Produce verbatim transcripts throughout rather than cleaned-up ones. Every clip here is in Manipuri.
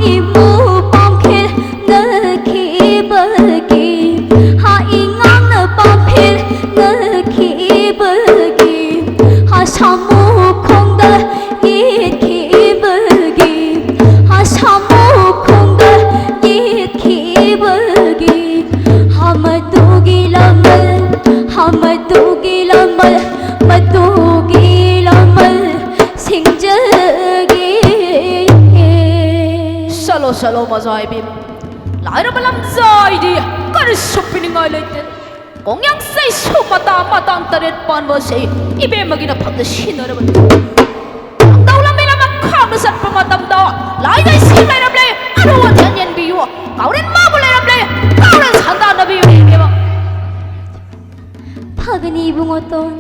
ꯏꯃꯨ ꯄꯥꯝꯈꯤꯜꯅꯈꯤꯕꯒꯤ, ꯍꯥ ꯏꯉꯥꯡꯅ ꯄꯥꯝꯈꯤꯜꯅꯈꯤꯕꯒꯤ, ꯍꯥ ꯁꯥꯃꯨ ꯈꯣꯡꯗ ꯌꯦꯠꯈꯤꯕꯒꯤ, ꯍꯥ ꯁꯥꯃꯨ ꯈꯣꯡꯗ ꯌꯦꯠꯈꯤꯕꯒꯤ, ꯍꯥ ꯃꯗꯨꯒꯤ ꯂꯃꯜ, ꯍꯥ ꯃꯗꯨꯒꯤ ꯂꯃꯜ, ꯃꯗꯨꯒꯤ ꯂꯃꯜ ꯁꯤꯡꯖꯒꯦ꯫ ꯆꯠꯂꯣ, ꯆꯠꯂꯣ, ꯃꯖꯥ ꯏꯕꯦꯝꯃ꯫ ꯂꯥꯏꯔꯕ ꯂꯝꯖꯥꯏꯗꯤ ꯀꯔꯤꯁꯨ ꯄꯤꯅꯤꯡꯉꯥꯏ ꯂꯩꯇꯦ꯫ ꯀꯣꯡꯌꯥꯡ ꯆꯩꯁꯨ ꯃꯇꯥ ꯃꯇꯥꯡ ꯇꯔꯦꯠ ꯄꯥꯟꯕ ꯑꯁꯤ ꯏꯕꯦꯝꯃꯒꯤꯅ ꯐꯛꯇ ꯁꯤꯟꯅꯔꯕꯅꯤ꯫ ꯂꯝꯗꯧ ꯂꯝꯕꯤ ꯂꯝꯃ ꯈꯥꯡꯅ ꯆꯠꯄ ꯃꯇꯝꯗ ꯂꯥꯏꯗ ꯏꯁꯤꯡ ꯂꯩꯔꯝꯂꯦ, ꯑꯔꯨ ꯑꯊꯦꯟ ꯌꯦꯟꯕꯤꯌꯨ꯫ ꯀꯥꯎꯔꯦꯟ ꯃꯥꯕꯨ ꯂꯩꯔꯝꯂꯦ, ꯀꯥꯎꯔꯦꯟ ꯁꯟꯗꯥꯟꯅꯕꯤꯌꯨ ꯏꯕꯦꯝꯃ꯫ ꯐꯒꯅꯤ ꯏꯕꯨꯡꯉꯣꯇꯣꯟ꯫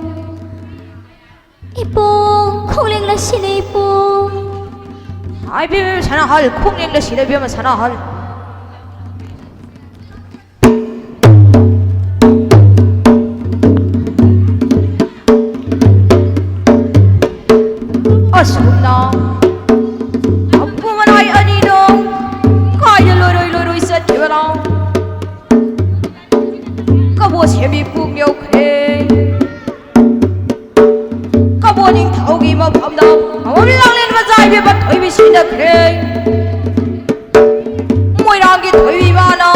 ꯏꯄꯨ, ꯈꯣꯡꯂꯦꯡ ꯂꯩꯁꯤꯅꯦ ꯏꯄꯨ꯫ ꯍꯥꯏꯕꯤꯌꯨ ꯁꯅꯥꯍꯜ, ꯈꯣꯡꯂꯦꯡ ꯂꯩꯁꯤꯅꯦ ꯏꯕꯦꯝꯃ ꯁꯅꯥꯍꯜ꯫ ꯑꯁꯨꯝꯅ ꯍꯝꯄꯨ ꯃꯅꯥꯏ ꯑꯅꯤꯗꯣ ꯀꯥꯏꯗ ꯂꯣꯏꯔꯣꯏ ꯂꯣꯏꯔꯣꯏ ꯆꯠꯈꯤꯕꯅꯣ? ꯀꯕꯣ ꯁꯦꯝꯕꯤ ꯄꯨꯡ ꯌꯧꯈ꯭ꯔꯦ꯫ ꯀꯕꯣ ꯅꯤꯡꯊꯧꯒꯤ ꯃꯐꯝꯗ ꯃꯃꯝ ꯂꯥꯡꯂꯦꯟ ꯃꯖꯥ ꯏꯕꯦꯝꯃ ꯊꯣꯏꯕꯤ ꯁꯤꯟꯅꯈ꯭ꯔꯦ꯫ ꯃꯣꯏꯔꯥꯡꯒꯤ ꯊꯣꯏꯕꯤ ꯃꯥꯅ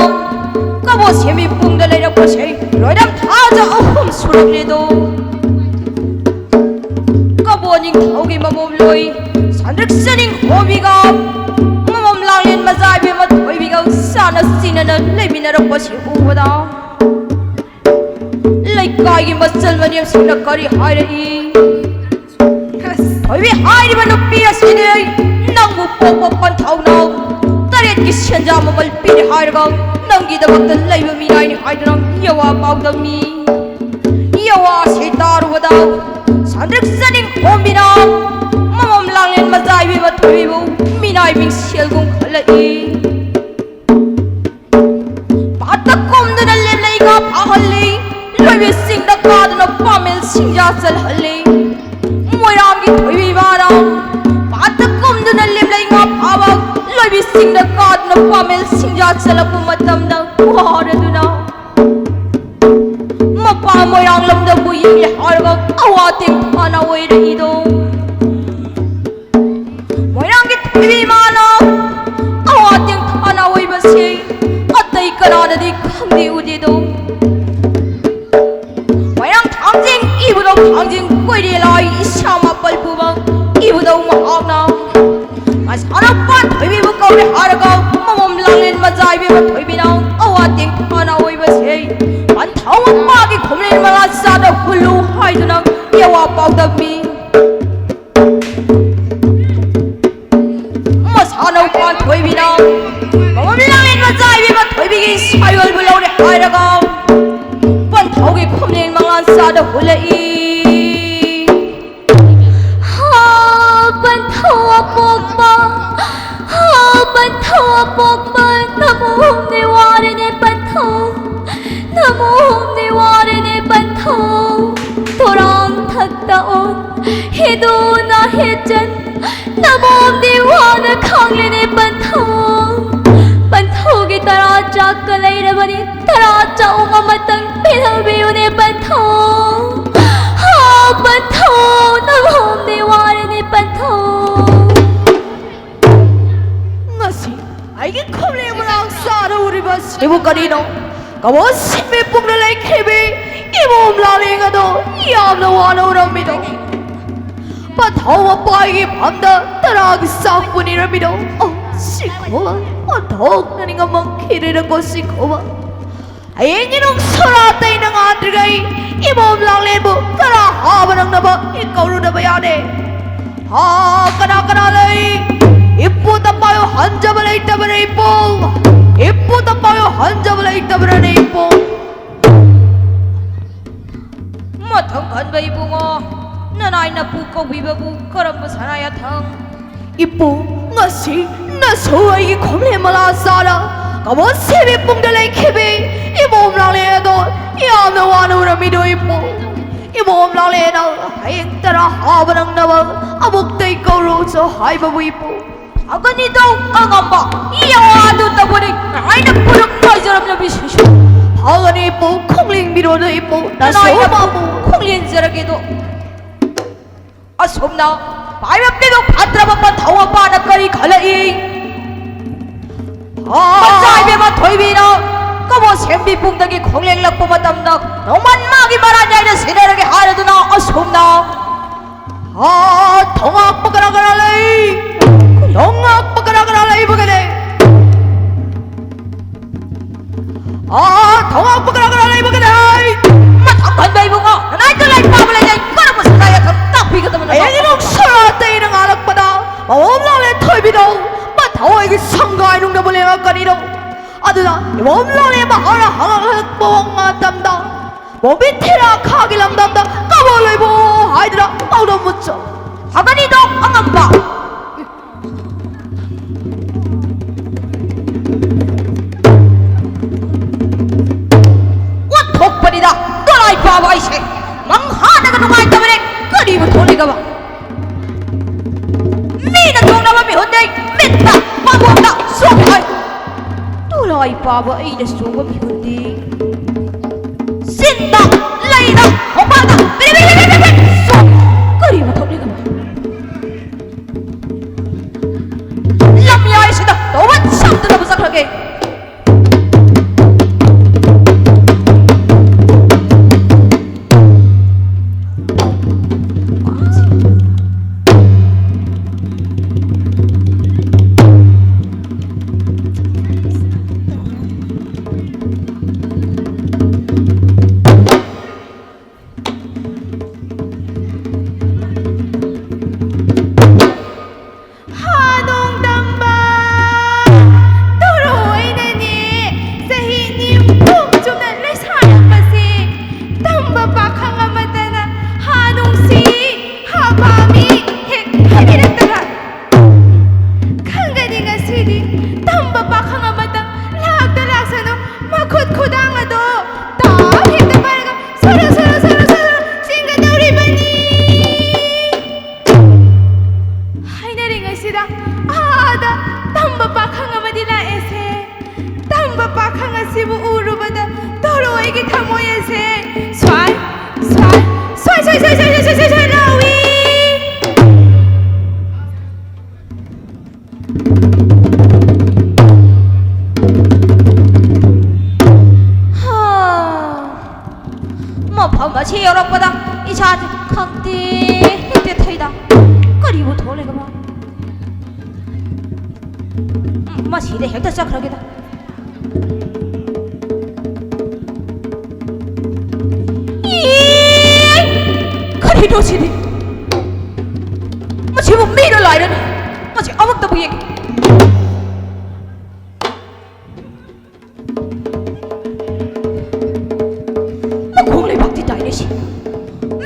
ꯀꯕꯣ ꯁꯦꯝꯕꯤ ꯄꯨꯡꯗ ꯂꯩꯔꯛꯄꯁꯦ ꯂꯣꯏꯔꯝ ꯊꯥꯖ ꯑꯍꯨꯝ ꯁꯨꯔꯛꯂꯦꯗꯣ꯫ ꯀꯕꯣ ꯅꯤꯡꯊꯧꯒꯤ ꯃꯃꯣꯝ ꯂꯣꯏ ꯁꯟꯗ꯭ꯔꯛ ꯆꯅꯤꯡ ꯍꯣꯕꯤꯒ ꯃꯃꯝ ꯂꯥꯡꯂꯦꯟ ꯃꯖꯥ ꯏꯕꯦꯝꯃ ꯊꯣꯏꯕꯤꯒ ꯆꯥꯟꯅ ꯆꯤꯟꯅꯅ ꯂꯩꯃꯤꯟꯅꯔꯛꯄꯁꯤ ꯎꯕꯗ ꯂꯩꯀꯥꯏꯒꯤ ꯃꯆꯜ ꯃꯅꯦꯝꯁꯤꯡꯅ ꯀꯔꯤ ꯍꯥꯏꯔꯛꯏ? ꯑꯁ, ꯊꯣꯏꯕꯤ ꯍꯥꯏꯔꯤꯕ ꯅꯨꯄꯤ ꯑꯁꯤꯗꯤ ꯅꯪꯕꯨ ꯄꯣꯛꯄ ꯄꯟꯊꯧꯅ ꯇꯔꯦꯠꯀꯤ ꯁꯦꯟꯖꯥ ꯃꯃꯜ ꯄꯤꯔꯦ ꯍꯥꯏꯔꯒ ꯅꯪꯒꯤꯗꯃꯛꯇ ꯂꯩꯕ ꯃꯤꯅꯥꯏꯅꯤ ꯍꯥꯏꯗꯨꯅ ꯌꯋꯥ ꯄꯥꯎꯗꯝꯃꯤ꯫ ꯌꯋꯥ ꯑꯁꯤ ꯇꯥꯔꯨꯕꯗ ꯁꯟꯗ꯭ꯔꯛ ꯆꯅꯤꯡ ꯈꯣꯝꯕꯤꯅ ꯃꯃꯝ ꯂꯥꯡꯂꯦꯟ ꯃꯖꯥ ꯏꯕꯦꯝꯃ ꯊꯣꯏꯕꯤꯕꯨ ꯃꯤꯅꯥꯏ ꯃꯤꯡꯁꯦꯜꯒꯨꯝ ꯈꯜꯂꯛꯏ꯫ ꯄꯥꯠꯇ ꯀꯨꯝꯗꯨꯅ ꯂꯦꯝꯂꯩ ꯉꯥ ꯐꯥꯍꯜꯂꯤ, ꯂꯣꯏꯕꯤ ꯆꯤꯡꯗ ꯀꯥꯗꯨꯅ ꯄꯥꯃꯦꯜ ꯁꯤꯡꯖꯥ ꯆꯜꯍꯜꯂꯤ꯫ ꯃꯣꯏꯔꯥꯡꯒꯤ ꯊꯣꯏꯕꯤ ꯃꯥꯅ ꯄꯥꯠꯇ ꯀꯨꯝꯗꯨꯅ ꯂꯦꯝꯂꯩ ꯉꯥ ꯐꯥꯕ, ꯂꯣꯏꯕꯤ ꯆꯤꯡꯗ ꯀꯥꯗꯨꯅ ꯄꯥꯃꯦꯜ ꯁꯤꯡꯖꯥ ꯆꯠꯂꯛꯄ ꯃꯇꯝꯗ ꯋꯥꯔꯗꯨꯅ ꯃꯄꯥ ꯃꯣꯏꯔꯥꯡ ꯂꯝꯗꯝꯕꯨ ꯌꯦꯡꯂꯦ ꯍꯥꯏꯔꯒ ꯑꯋꯥ ꯇꯦꯡꯊꯥꯅ ꯑꯣꯏꯔꯛꯏꯗꯣ꯫ ꯃꯣꯏꯔꯥꯡꯒꯤ ꯊꯣꯏꯕꯤ ꯏꯃꯥꯅ ꯑꯋꯥ ꯇꯦꯡꯊꯥꯅ ꯑꯣꯏꯕꯁꯤ ꯑꯇꯩ ꯀꯅꯥꯅꯗꯤ ꯈꯪꯗꯦ ꯎꯗꯦꯗꯣ꯫ ꯃꯣꯏꯔꯥꯡ ꯊꯥꯡꯖꯤꯡ ꯏꯕꯨꯙꯧ ꯊꯥꯡꯖꯤꯡ ꯀꯣꯏꯔꯦꯂꯥꯏ ꯏꯁꯥ ꯃꯥꯄꯜ ꯄꯨꯕ ꯏꯕꯨꯙꯧ ꯃꯍꯥꯛꯅ ꯃꯁꯥꯅ ꯄꯥꯟꯊꯣꯏꯕꯤ ꯀꯧꯔꯦ ꯍꯥꯏꯔꯒ ꯃꯃꯝ ꯂꯥꯡꯂꯦꯟ ꯃꯖꯥ ꯏꯕꯦꯝꯃ ꯊꯣꯏꯕꯤꯅ ꯑꯋꯥ ꯇꯦꯡꯊꯥꯅ ꯑꯣꯏꯕꯁꯦ ꯄꯟꯊꯧ ꯃꯄꯥꯒꯤ ꯈꯣꯝꯂꯦꯟ ꯃꯂꯥ ꯆꯥꯗ ꯍꯨꯜꯂꯨ ꯍꯥꯏꯗꯨꯅ ꯌꯋꯥ ꯄꯥꯎꯗꯝ ꯄꯤ꯫ ꯃꯁꯥꯅꯧ ꯄꯥꯟꯊꯣꯏꯕꯤꯅ ꯃꯃꯝ ꯂꯥꯡꯂꯦꯟ ꯃꯖꯥ ꯏꯕꯦꯝꯃ ꯊꯣꯏꯕꯤꯒꯤ ꯁꯥꯌꯣꯜꯕꯨ ꯂꯧꯔꯦ ꯍꯥꯏꯔꯒ ꯄꯟꯊꯧꯒꯤ ꯈꯣꯝꯂꯦꯟ ꯃꯉꯥꯟ ꯆꯥꯗ ꯍꯨꯜꯂꯛꯏ꯫ ꯍꯥ, ꯄꯟꯊꯧ ꯑꯄꯣꯛꯄ, ꯍꯥ, ꯄꯟꯊꯧ ꯑꯄꯣꯛꯄ, ꯅꯃꯣꯝꯅꯦ ꯋꯥꯔꯦꯅꯦ ꯄꯟꯊꯧ, ꯅꯃꯣꯝꯅꯦ ꯋꯥꯔꯦꯅꯦ ꯄꯟꯊꯧ꯫ ꯊꯣꯔꯥꯡ ꯊꯛꯇ ꯑꯣꯟ ꯍꯦꯗꯣꯅ ꯍꯦꯆꯟ ꯅꯃꯣꯝꯗꯤ ꯋꯥꯅ ꯈꯥꯡꯂꯦꯅꯦ ꯄꯟꯊꯧ꯫ ꯄꯟꯊꯧꯒꯤ ꯇꯔꯥ ꯆꯥꯛꯀ ꯂꯩꯔꯕꯅꯤ, ꯇꯔꯥ ꯆꯥꯛꯎꯝ ꯑꯃꯇꯪ ꯄꯤꯊꯕꯤꯌꯨꯅꯦ ꯄꯟꯊꯧ꯫ ꯍꯥ, ꯄꯟꯊꯧ, ꯅꯃꯣꯝꯗꯤ ꯋꯥꯔꯦꯅꯦ ꯄꯟꯊꯧ꯫ ꯉꯁꯤ ꯑꯩꯒꯤ ꯈꯣꯝꯂꯦꯟ ꯃꯅꯥꯛ ꯆꯥꯔ ꯎꯔꯤꯕ ꯁꯤꯕꯨ ꯀꯔꯤꯅꯣ? ꯀꯕꯣ ꯁꯤꯟꯕꯤ ꯄꯨꯡꯗ ꯂꯩꯈ꯭ꯔꯤꯕꯤ ꯏꯃꯣꯝ ꯂꯥꯂꯦꯡ ꯑꯗꯣ ꯌꯥꯝꯅ ꯋꯥꯅ ꯎꯔꯝꯃꯤꯗꯣ꯫ ꯄꯟꯊꯧ ꯃꯄꯥꯒꯤ ꯐꯝꯗ ꯇꯔꯥꯒꯤ ꯆꯥꯛ ꯄꯨꯅꯤꯔꯝꯃꯤꯗꯣ꯫ ꯑꯣ, ꯁꯤꯈꯣꯕ, ꯑꯣꯟꯊꯣꯛꯅ ꯅꯤꯡꯉꯝꯃꯛꯈꯤꯗ꯭ꯔꯦꯗꯀꯣ ꯁꯤꯈꯣꯕ꯫ ꯍꯌꯦꯡꯒꯤ ꯅꯨꯡ ꯁꯣꯔꯥ ꯇꯩꯅ ꯉꯥꯟꯗ꯭ꯔꯤꯉꯩ ꯏꯃꯣꯝ ꯂꯥꯡꯂꯦꯟꯕꯨ ꯇꯔꯥ ꯍꯥꯕ ꯅꯪꯅꯕ ꯏꯀꯧꯔꯨꯗꯕ ꯌꯥꯗꯦ꯫ ꯍꯥ, ꯀꯅꯥ ꯀꯅꯥ ꯂꯩ? ꯏꯄꯨ ꯇꯝꯄꯥꯌꯣ ꯍꯟꯖꯕ ꯂꯩꯇꯕꯔꯦ ꯏꯄꯨ꯫ ꯏꯄꯨ ꯇꯝꯄꯥꯌꯣ ꯍꯟꯖꯕ ꯂꯩꯇꯕꯔꯅꯦ ꯏꯄꯨ꯫ ꯃꯊꯪ ꯈꯟꯕ ꯏꯕꯨꯡꯉꯣ, ꯅꯅꯥꯏ ꯅꯄꯨ ꯀꯧꯕꯤꯕꯕꯨ ꯀꯔꯝꯕ ꯁꯅꯥ ꯌꯥꯊꯪ? ꯏꯄꯨ, ꯉꯁꯤ ꯅꯁꯨ ꯑꯩꯒꯤ ꯈꯣꯝꯂꯦꯟ ꯃꯂꯥ ꯆꯥꯔ ꯀꯕꯣ ꯁꯤꯕꯤ ꯄꯨꯡꯗ ꯂꯩꯈꯤꯕꯤ ꯏꯃꯣꯝ ꯂꯥꯡꯂꯦꯟ ꯑꯗꯣ ꯌꯥꯝꯅ ꯋꯥꯅ ꯎꯔꯝꯃꯤꯗꯣ ꯏꯄꯨ꯫ ꯏꯃꯣꯝ ꯂꯥꯡꯂꯦꯟꯅ ꯍꯌꯦꯡ ꯇꯔꯥ ꯍꯥꯕ ꯅꯪꯅꯕ ꯑꯃꯨꯛꯇ ꯏꯀꯧꯔꯨꯁꯨ ꯍꯥꯏꯕꯕꯨ ꯏꯄꯨ꯫ ꯐꯒꯅꯤꯗꯧ ꯑꯉꯝꯕ, ꯏꯌꯥꯗꯨ ꯇꯧꯕꯅꯤ꯫ ꯑꯩꯅ ꯄꯨꯔꯛ ꯉꯥꯏꯖꯔꯝꯂꯕꯤ ꯁꯤꯁꯨ꯫ ꯐꯒꯅꯤ ꯏꯄꯨ, ꯈꯣꯡꯂꯦꯡꯕꯤꯔꯣꯗ ꯏꯄꯨ, ꯅꯅꯥꯏꯅ ꯅꯁꯨ ꯃꯥꯕꯨ꯫ ꯈꯣꯡꯂꯦꯟꯖꯔꯒꯦꯗꯣ꯫ ꯑꯁꯨꯝꯅ ꯄꯥꯏꯔꯝꯂꯤꯗꯨ ꯐꯠꯇ꯭ꯔꯕ ꯄꯟꯊꯧ ꯃꯄꯥꯅ ꯀꯔꯤ ꯈꯜꯂꯛꯏ? ꯃꯆꯥ ꯏꯕꯦꯝꯃ ꯊꯣꯏꯕꯤꯅ ꯀꯕꯣ ꯁꯦꯝꯕꯤ ꯄꯨꯡꯗꯒꯤ ꯈꯣꯡꯂꯦꯡꯂꯛꯄ ꯃꯇꯝꯗ ꯅꯣꯡꯃꯟ ꯃꯥꯒꯤ ꯃꯔꯥꯟ ꯌꯥꯏꯅ ꯁꯤꯟꯅꯔꯒꯦ ꯍꯥꯏꯔꯗꯨꯅ ꯑꯁꯨꯝꯅ꯫ ꯍꯥ, ꯊꯣꯉꯥꯛꯄ ꯀꯅꯥ ꯀꯅꯥ ꯂꯩ? ꯊꯣꯉꯥꯛꯄ ꯀꯅꯥ ꯀꯅꯥ ꯂꯩꯕꯒꯦ? ꯍꯥ, ꯊꯣꯉꯥꯛꯄ ꯀꯅꯥ ꯀꯅꯥ ꯂꯩꯕꯒꯦ? ꯃꯊꯪ ꯈꯟꯕ ꯏꯕꯨꯡꯉꯣ, ꯅꯅꯥꯏꯗ ꯂꯥꯏ ꯄꯥꯕ ꯂꯩ, ꯂꯩ, ꯀꯔꯝꯕ ꯁꯖꯥ ꯌꯥꯊꯪ ꯇꯥꯛꯄꯤꯒꯗꯕꯅꯣ? ꯑꯩꯒꯤ ꯅꯨꯡꯁꯥ ꯇꯩꯅ ꯉꯥꯜꯂꯛꯄꯗ ꯃꯑꯣꯡ ꯂꯥꯜꯂꯦ ꯊꯣꯏꯕꯤꯗꯧ, ꯃꯊꯋꯥꯏꯒꯤ ꯁꯪꯒꯥꯏ ꯅꯨꯡꯗꯕꯨ ꯂꯦꯡꯉꯛꯀꯅꯤꯗꯣ꯫ ꯑꯗꯨꯅ ꯏꯕꯣꯝ ꯂꯣꯂꯦ ꯃꯍꯥꯛꯅ ꯍꯪꯉꯛꯂꯛꯄ ꯃꯇꯝꯗ, ꯕꯣꯕꯤ ꯊꯤꯔꯥ ꯈꯥꯒꯤ ꯂꯝꯗꯝꯗ ꯀꯕꯣ ꯂꯣꯏꯕꯣ ꯍꯥꯏꯗꯨꯅ ꯄꯥꯎꯗꯝ ꯃꯨꯠꯆꯣ꯫ ꯐꯒꯅꯤꯗꯣ ꯑꯉꯝꯕ꯫ ꯑꯣꯟꯊꯣꯛꯄꯅꯤꯗ ꯗꯣꯂꯥꯏ ꯄꯥꯕ ꯑꯩꯁꯦ꯫ ꯃꯪꯍꯥꯅꯒ ꯅꯨꯡꯉꯥꯏꯇꯕꯅꯦ꯫ ꯀꯔꯤꯕꯨ ꯊꯣꯛꯂꯤꯒꯕ? ꯃꯤꯅ ꯇꯣꯡꯅꯕ ꯃꯤꯍꯨꯟꯗꯤ ꯃꯤꯠꯇ, ꯃꯕꯣꯛꯇ ꯆꯣꯡꯉꯤ ꯍꯥꯏ꯫ ꯇꯨꯂꯥꯏ ꯄꯥꯕ ꯑꯩꯅ ꯆꯣꯡꯕ ꯃꯤꯍꯨꯟꯗꯤ ꯆꯤꯟꯗ, ꯂꯩꯗ, ꯈꯣꯡꯄꯥꯛꯇ ꯕꯤꯔꯤ ꯕꯤꯔꯤ ꯕꯤꯔꯤ ꯕꯤꯔꯤ ꯆꯣꯡꯉꯤ꯫ ꯀꯔꯤ ꯃꯊꯧꯅꯤꯒꯕ? ꯂꯝꯌꯥꯏꯁꯤꯗ ꯇꯧꯕ ꯁꯝꯗꯅꯕ ꯆꯠꯈ꯭ꯔꯒꯦ꯫ ꯍꯥꯗꯣꯡ ꯇꯝꯕ ꯇꯣꯔꯣꯏ ꯃꯁꯤꯗ ꯍꯦꯛꯇ ꯆꯠꯈ꯭ꯔꯒꯦꯗ꯫ ꯏ! ꯀꯔꯤꯅꯣ ꯁꯤꯗꯤ? ꯃꯁꯤꯕꯨ ꯃꯤꯔꯣ ꯂꯥꯏꯔꯅꯤ? ꯃꯁꯤ ꯑꯃꯨꯛꯇꯕꯨ ꯌꯦꯡꯒꯦ꯫ ꯃꯈꯣꯡ ꯂꯩꯕꯥꯛꯇꯤ ꯇꯥꯏꯅꯦ ꯁꯤ꯫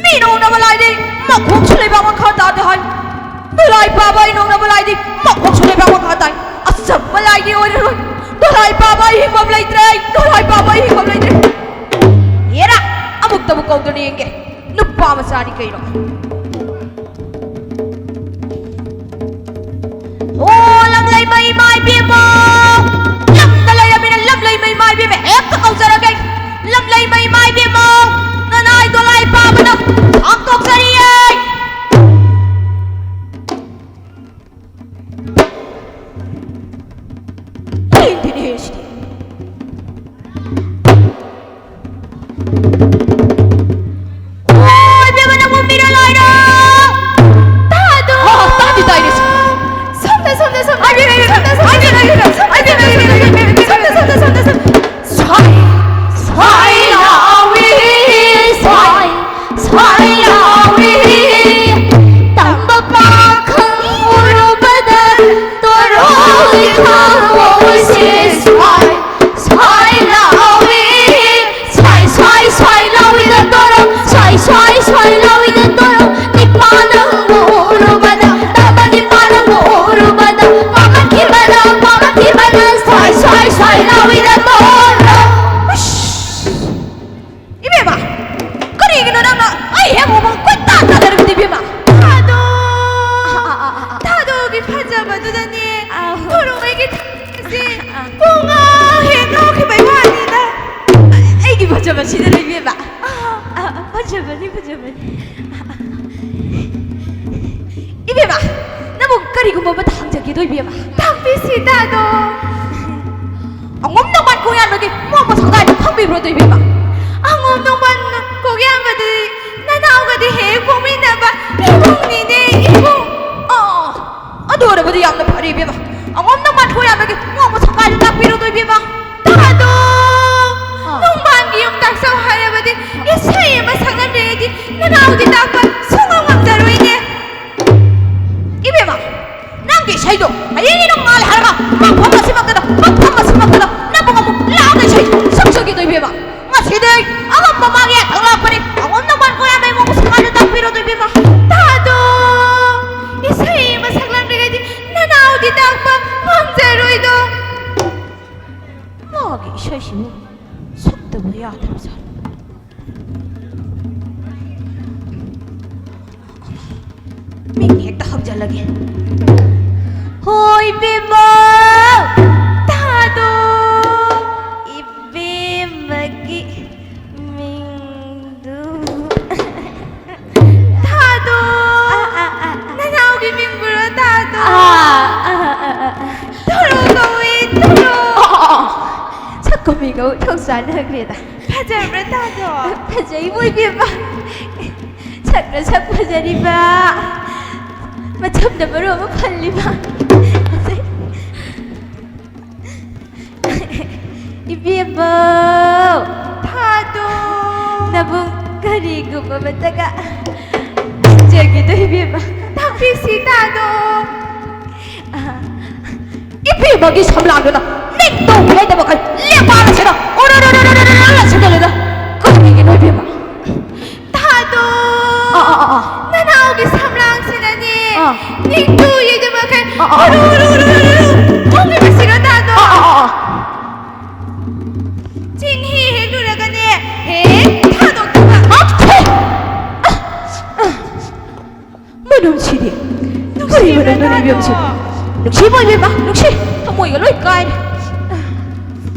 ꯃꯤꯅ ꯎꯅꯕ ꯂꯥꯏꯗꯤ ꯃꯈꯣꯡꯁꯨ ꯂꯩꯕꯥꯛ ꯃꯈꯥ ꯇꯥꯗꯦ ꯍꯥꯏ꯫ ꯗꯣꯂꯥꯏ ꯄꯥꯕ ꯑꯩꯅ ꯎꯅꯕ ꯂꯥꯏꯗꯤ ꯃꯈꯣꯡꯁꯨ ꯂꯩꯕꯥꯛ ꯃꯈꯥ ꯇꯥꯏ꯫ ꯑꯆꯝꯕ ꯂꯥꯏꯗꯤ ꯑꯣꯏꯔꯔꯣꯏ꯫ ꯗꯣꯂꯥꯏ ꯄꯥꯕ ꯑꯩ ꯍꯤꯡꯐꯝ ꯂꯩꯇ꯭ꯔꯦ꯫ ꯗꯣꯂꯥꯏ ꯄꯥꯕ ꯑꯩ ꯍꯤꯡꯐꯝ ꯂꯩꯇ꯭ꯔꯦ꯫ ꯍꯦꯔꯥ! ꯑꯃꯨꯛꯇꯕꯨ ꯀꯧꯗꯨꯅ ꯌꯦꯡꯒꯦ꯫ ꯅꯨꯄꯥ ꯃꯆꯥꯅꯤ ꯀꯩꯅꯣ꯫ ꯑꯣ, ꯂꯝꯂꯩꯃ ꯏꯃꯥ ꯏꯕꯦꯝꯃ! ꯂꯝꯗ ꯂꯩꯔꯝꯃꯤꯅ ꯂꯝꯂꯩꯃ ꯏꯃꯥ ꯏꯕꯦꯝꯃ ꯍꯦꯛꯇ ꯀꯧꯖꯔꯒꯦ꯫ ꯂꯝꯂꯩꯃ ꯏꯃꯥ ꯏꯕꯦꯝꯃ! ꯅꯅꯥꯏ ꯗꯣꯂꯥꯏ ꯄꯥꯕꯗ ꯊꯥꯡ ꯇꯣꯛꯆꯔꯤꯌꯦ꯫ ꯂꯦꯡꯗꯦꯅꯦꯍꯦ ꯁꯤꯗꯤ꯫ ꯑꯣ, ꯏꯕꯦꯝꯃ, ꯅꯪꯕꯨ ꯃꯤꯔꯣ ꯂꯥꯏꯔꯣ? ꯇꯥꯗꯣ! ꯑꯣ, ꯇꯥꯗꯤ ꯇꯥꯏꯅꯦ ꯁꯤ꯫ ꯁꯣꯝꯗ, ꯁꯣꯝꯗ, ꯁꯣꯝꯗ꯫ ꯁꯣꯝꯗ, ꯁꯣꯝꯗ, ꯁꯣꯝꯗ, ꯁꯣꯝꯗ꯫ ꯁ꯭ꯋꯥꯏ, ꯁ꯭ꯋꯥꯏ ꯂꯥꯎꯏ, ꯁ꯭ꯋꯥꯏ꯫ ꯁ꯭ꯋꯥꯏ ꯂꯥꯎꯏ, ꯇꯝꯕ ꯄꯥꯈꯪ ꯎꯔꯨꯕꯗ ꯇꯣꯔꯣꯒꯤ ꯊꯥꯡ ꯍꯧꯁꯦ꯫ ꯁ꯭ꯋꯥꯏ, ꯁ꯭ꯋꯥꯏ ꯂꯥꯎꯏ, ꯁ꯭ꯋꯥꯏ, ꯁ꯭ꯋꯥꯏ, ꯁ꯭ꯋꯥꯏ ꯂꯥꯎꯏꯗ ꯇꯣꯔꯣ, ꯁ꯭ꯋꯥꯏ, ꯁ꯭ꯋꯥꯏ, ꯁ꯭ꯋꯥꯏ ꯂꯥꯎꯏꯗ ꯇꯣꯔꯣ, ꯅꯤꯄꯥ ꯅꯪꯕꯨ ꯎꯔꯨꯕꯗ, ꯇꯝꯕ ꯅꯤꯄꯥ ꯅꯪꯕꯨ ꯎꯔꯨꯕꯗ, ꯄꯥꯈꯠꯈꯤꯕꯅ, ꯄꯥꯈꯠꯈꯤꯕꯅ, ꯁ꯭ꯋꯥꯏ, ꯁ꯭ꯋꯥꯏ, ꯁ꯭ꯋꯥꯏ ꯂꯥꯎꯏꯗ ꯇꯣꯔꯣ꯫ ꯎꯁ! ꯏꯕꯦꯝꯃ, ꯀꯔꯤꯒꯤꯅꯣ ꯅꯪꯅ ꯑꯩ ꯍꯦꯛ ꯎꯕ ꯀꯣꯏꯇꯥꯟ ꯇꯥꯟꯅꯔꯤꯕꯗꯤ, ꯏꯕꯦꯝꯃ? ꯊꯥꯗꯣ! ꯑꯥ, ꯑꯥ, ꯑꯥ, ꯑꯥ, ꯑꯥ꯫ ꯊꯥꯗꯣꯒꯤ ꯐꯖꯕꯗꯨꯗꯅꯦ, ꯑꯥ, ꯍꯣꯏ꯫ ꯈꯨꯔꯨꯉꯩꯒꯤ ꯊꯥꯁꯦ ꯑꯥ꯫ ꯄꯨꯡꯉꯥꯎ ꯍꯦꯛ ꯉꯥꯎꯈꯤꯕꯩ ꯋꯥꯅꯤꯗ꯫ ꯑꯩꯒꯤ ꯐꯖꯕꯁꯤꯗ ꯂꯩꯕꯤꯕ꯫ ꯑꯥ꯫ ꯑꯥ, ꯑꯥ, ꯐꯖꯕꯅꯤ, ꯐꯖꯕꯅꯤ꯫ ꯏꯕꯦꯝꯃ, ꯅꯪꯕꯨ ꯀꯔꯤꯒꯨꯝꯕ ꯑꯃꯇ ꯍꯪꯖꯒꯦꯗꯣ, ꯏꯕꯦꯝꯃ? ꯇꯥꯛꯄꯤꯁꯤ ꯇꯥꯗꯣ꯫ ꯑꯉꯣꯝ ꯅꯣꯡꯕꯥꯟ ꯀꯣꯛꯌꯥꯟꯕꯒꯤ ꯃꯣꯛꯄ ꯁꯪꯗꯥꯏꯗ ꯐꯝꯕꯤꯕ꯭ꯔꯣ, ꯏꯕꯦꯝꯃ? ꯑꯉꯣꯝ ꯅꯣꯡꯕꯥꯟ ꯀꯣꯛꯌꯥꯟꯕꯗꯤ ꯅꯅꯥꯎꯒꯗꯤ ꯍꯦꯛ ꯄꯣꯛꯃꯤꯟꯅꯕ ꯏꯕꯨꯡꯅꯤꯅꯦ, ꯏꯕꯨꯡ꯫ ꯑꯣ, ꯑꯗꯨ ꯑꯣꯏꯔꯕꯗꯤ ꯌꯥꯝꯅ ꯐꯔꯦ, ꯏꯕꯦꯝꯃ꯫ ꯑꯉꯣꯝ ꯅꯣꯡꯕꯥꯟ ꯀꯣꯛꯌꯥꯟꯕ ꯅꯅꯥꯎꯗꯤ ꯇꯥꯛꯄ ꯁꯨꯡꯉꯝ ꯉꯝꯖꯔꯣꯏꯅꯦ꯫ ꯏꯕꯦꯝꯃ, ꯅꯪꯒꯤ ꯏꯁꯩꯗꯣ ꯍꯌꯦꯡ ꯅꯨꯡꯉꯥꯜꯂꯦ ꯍꯥꯏꯔꯒ ꯃꯐꯝ ꯑꯁꯤꯃꯛꯇꯗ, ꯃꯐꯝ ꯑꯁꯤꯃꯛꯇꯗ ꯅꯕꯨꯡ ꯑꯃꯨꯛ ꯂꯥꯛꯑꯒ ꯏꯁꯩ ꯁꯛꯆꯒꯦꯗꯣ ꯏꯕꯦꯝꯃ꯫ ꯉꯁꯤꯗꯤ ꯑꯉꯝꯕ ꯃꯥꯒꯤ ꯌꯥꯊꯪ ꯂꯥꯛꯄꯅꯤ꯫ ꯑꯉꯝꯅ ꯃꯥꯟ ꯀꯣꯌꯥ ꯃꯩ ꯃꯣꯡ ꯁꯉꯥꯏꯗ ꯇꯥꯛꯄꯤꯔꯣꯗꯣ ꯏꯕꯦꯝꯃ꯫ ꯇꯥꯗꯣ! ꯏꯁꯩ ꯑꯃ ꯁꯛꯂꯝꯗ꯭ꯔꯒꯗꯤ ꯅꯅꯥꯎꯗꯤ ꯇꯥꯛꯄ ꯉꯝꯖꯔꯣꯏꯗꯣ꯫ ꯃꯥꯒꯤ ꯏꯁꯩꯁꯤꯕꯨ ꯁꯛꯇꯕ ꯌꯥꯗ꯭ꯔꯕꯖꯥꯠꯂꯣ? ꯃꯤꯡ ꯍꯦꯛꯇ ꯍꯪꯖꯜꯂꯒꯦ꯫ ꯍꯣꯏ, ꯏꯕꯦꯝꯃ! ꯇꯥꯗꯣ! ꯏꯕꯦꯝꯃꯒꯤ ꯃꯤꯡꯗꯨ꯫ ꯇꯥꯗꯣ! ꯑꯥ, ꯑꯥ, ꯑꯥ, ꯑꯥ꯫ ꯅꯅꯥꯎꯒꯤ ꯃꯤꯡꯕꯨꯔꯣ, ꯇꯥꯗꯣ? ꯑꯥ, ꯑꯥ, ꯑꯥ, ꯑꯥ, ꯑꯥ꯫ ꯊꯣꯔꯣ ꯀꯧꯏ, ꯊꯣꯔꯣ꯫ ꯑꯣ, ꯑꯣ, ꯑꯣ, ꯑꯣ꯫ ꯁꯛꯀ ꯃꯤꯒ ꯏꯊꯧ ꯆꯥꯟꯅꯈ꯭ꯔꯦꯗ꯫ ꯐꯖꯕ꯭ꯔꯥ, ꯇꯥꯗꯣ? ꯐꯖꯩꯕꯣ, ꯏꯕꯦꯝꯃ꯫ ꯁꯛꯅ ꯁꯛ ꯐꯖꯔꯤꯕ, ꯃꯆꯝꯅ ꯃꯔꯣꯟ ꯑꯃ ꯐꯜꯂꯤꯕ꯫ ꯏꯕꯦꯝꯃ! ꯊꯥꯗꯣ! ꯅꯕꯨꯡ ꯀꯔꯤꯒꯨꯝꯕ ꯑꯃꯇꯒ ꯍꯪꯖꯒꯦꯗꯣ, ꯏꯕꯦꯝꯃ꯫ ꯇꯥꯛꯄꯤꯁꯤ, ꯇꯥꯗꯣ! ꯏꯕꯦꯝꯃꯒꯤ ꯁꯝꯂꯥꯡꯗꯨꯅ ꯃꯤꯠ ꯇꯣꯡꯕ ꯂꯩꯇꯕ ꯈꯩ ꯂꯦꯄꯥꯅ ꯁꯤꯗ ꯑꯣꯔꯣꯔꯣꯔꯣꯔꯣꯔꯣꯔꯣ ꯁꯤꯗ ꯂꯩꯗ꯫ ꯀꯔꯤꯒꯤꯅꯣ, ꯏꯕꯦꯝꯃ? ꯊꯥꯗꯣ! ꯑꯥ, ꯑꯥ, ꯑꯥ, ꯑꯥ꯫ ꯅꯅꯥꯎꯒꯤ ꯁꯝꯂꯥꯡꯁꯤꯅꯅꯦ, ꯑꯥ꯫ ꯅꯤꯡꯊꯨ ꯌꯩꯗꯕ ꯈꯩ ꯑꯥ, ꯑꯥ, ꯑꯥ꯫ ꯎꯔꯨ, ꯎꯔꯨ, ꯎꯔꯨ, ꯎꯔꯨ, ꯎꯔꯨ ꯊꯣꯛꯂꯤꯕꯁꯤꯔꯣ, ꯊꯥꯗꯣ? ꯑꯥ, ꯑꯥ, ꯑꯥ, ꯑꯥ꯫ ꯆꯤꯡꯍꯤ ꯍꯦꯛꯂꯨꯔꯒꯅꯦ, ꯍꯦꯛ ꯊꯥꯗꯣꯛꯇꯕ꯫ ꯑꯥ, ꯍꯦ! ꯑꯥ, ꯑꯥ꯫ ꯃꯅꯝꯁꯤꯗꯤ꯫ ꯀꯔꯤ ꯅꯨꯡꯁꯤꯕ꯭ꯔꯥ, ꯃꯅꯝꯅꯣꯅꯦ, ꯏꯕꯦꯝꯁꯦ? ꯊꯥꯗꯣ? ꯅꯨꯡꯁꯤꯕ ꯏꯕꯦꯝꯃ, ꯅꯨꯡꯁꯤ꯫ ꯊꯃꯣꯏꯒ ꯂꯣꯏ ꯀꯥꯏꯔꯦ꯫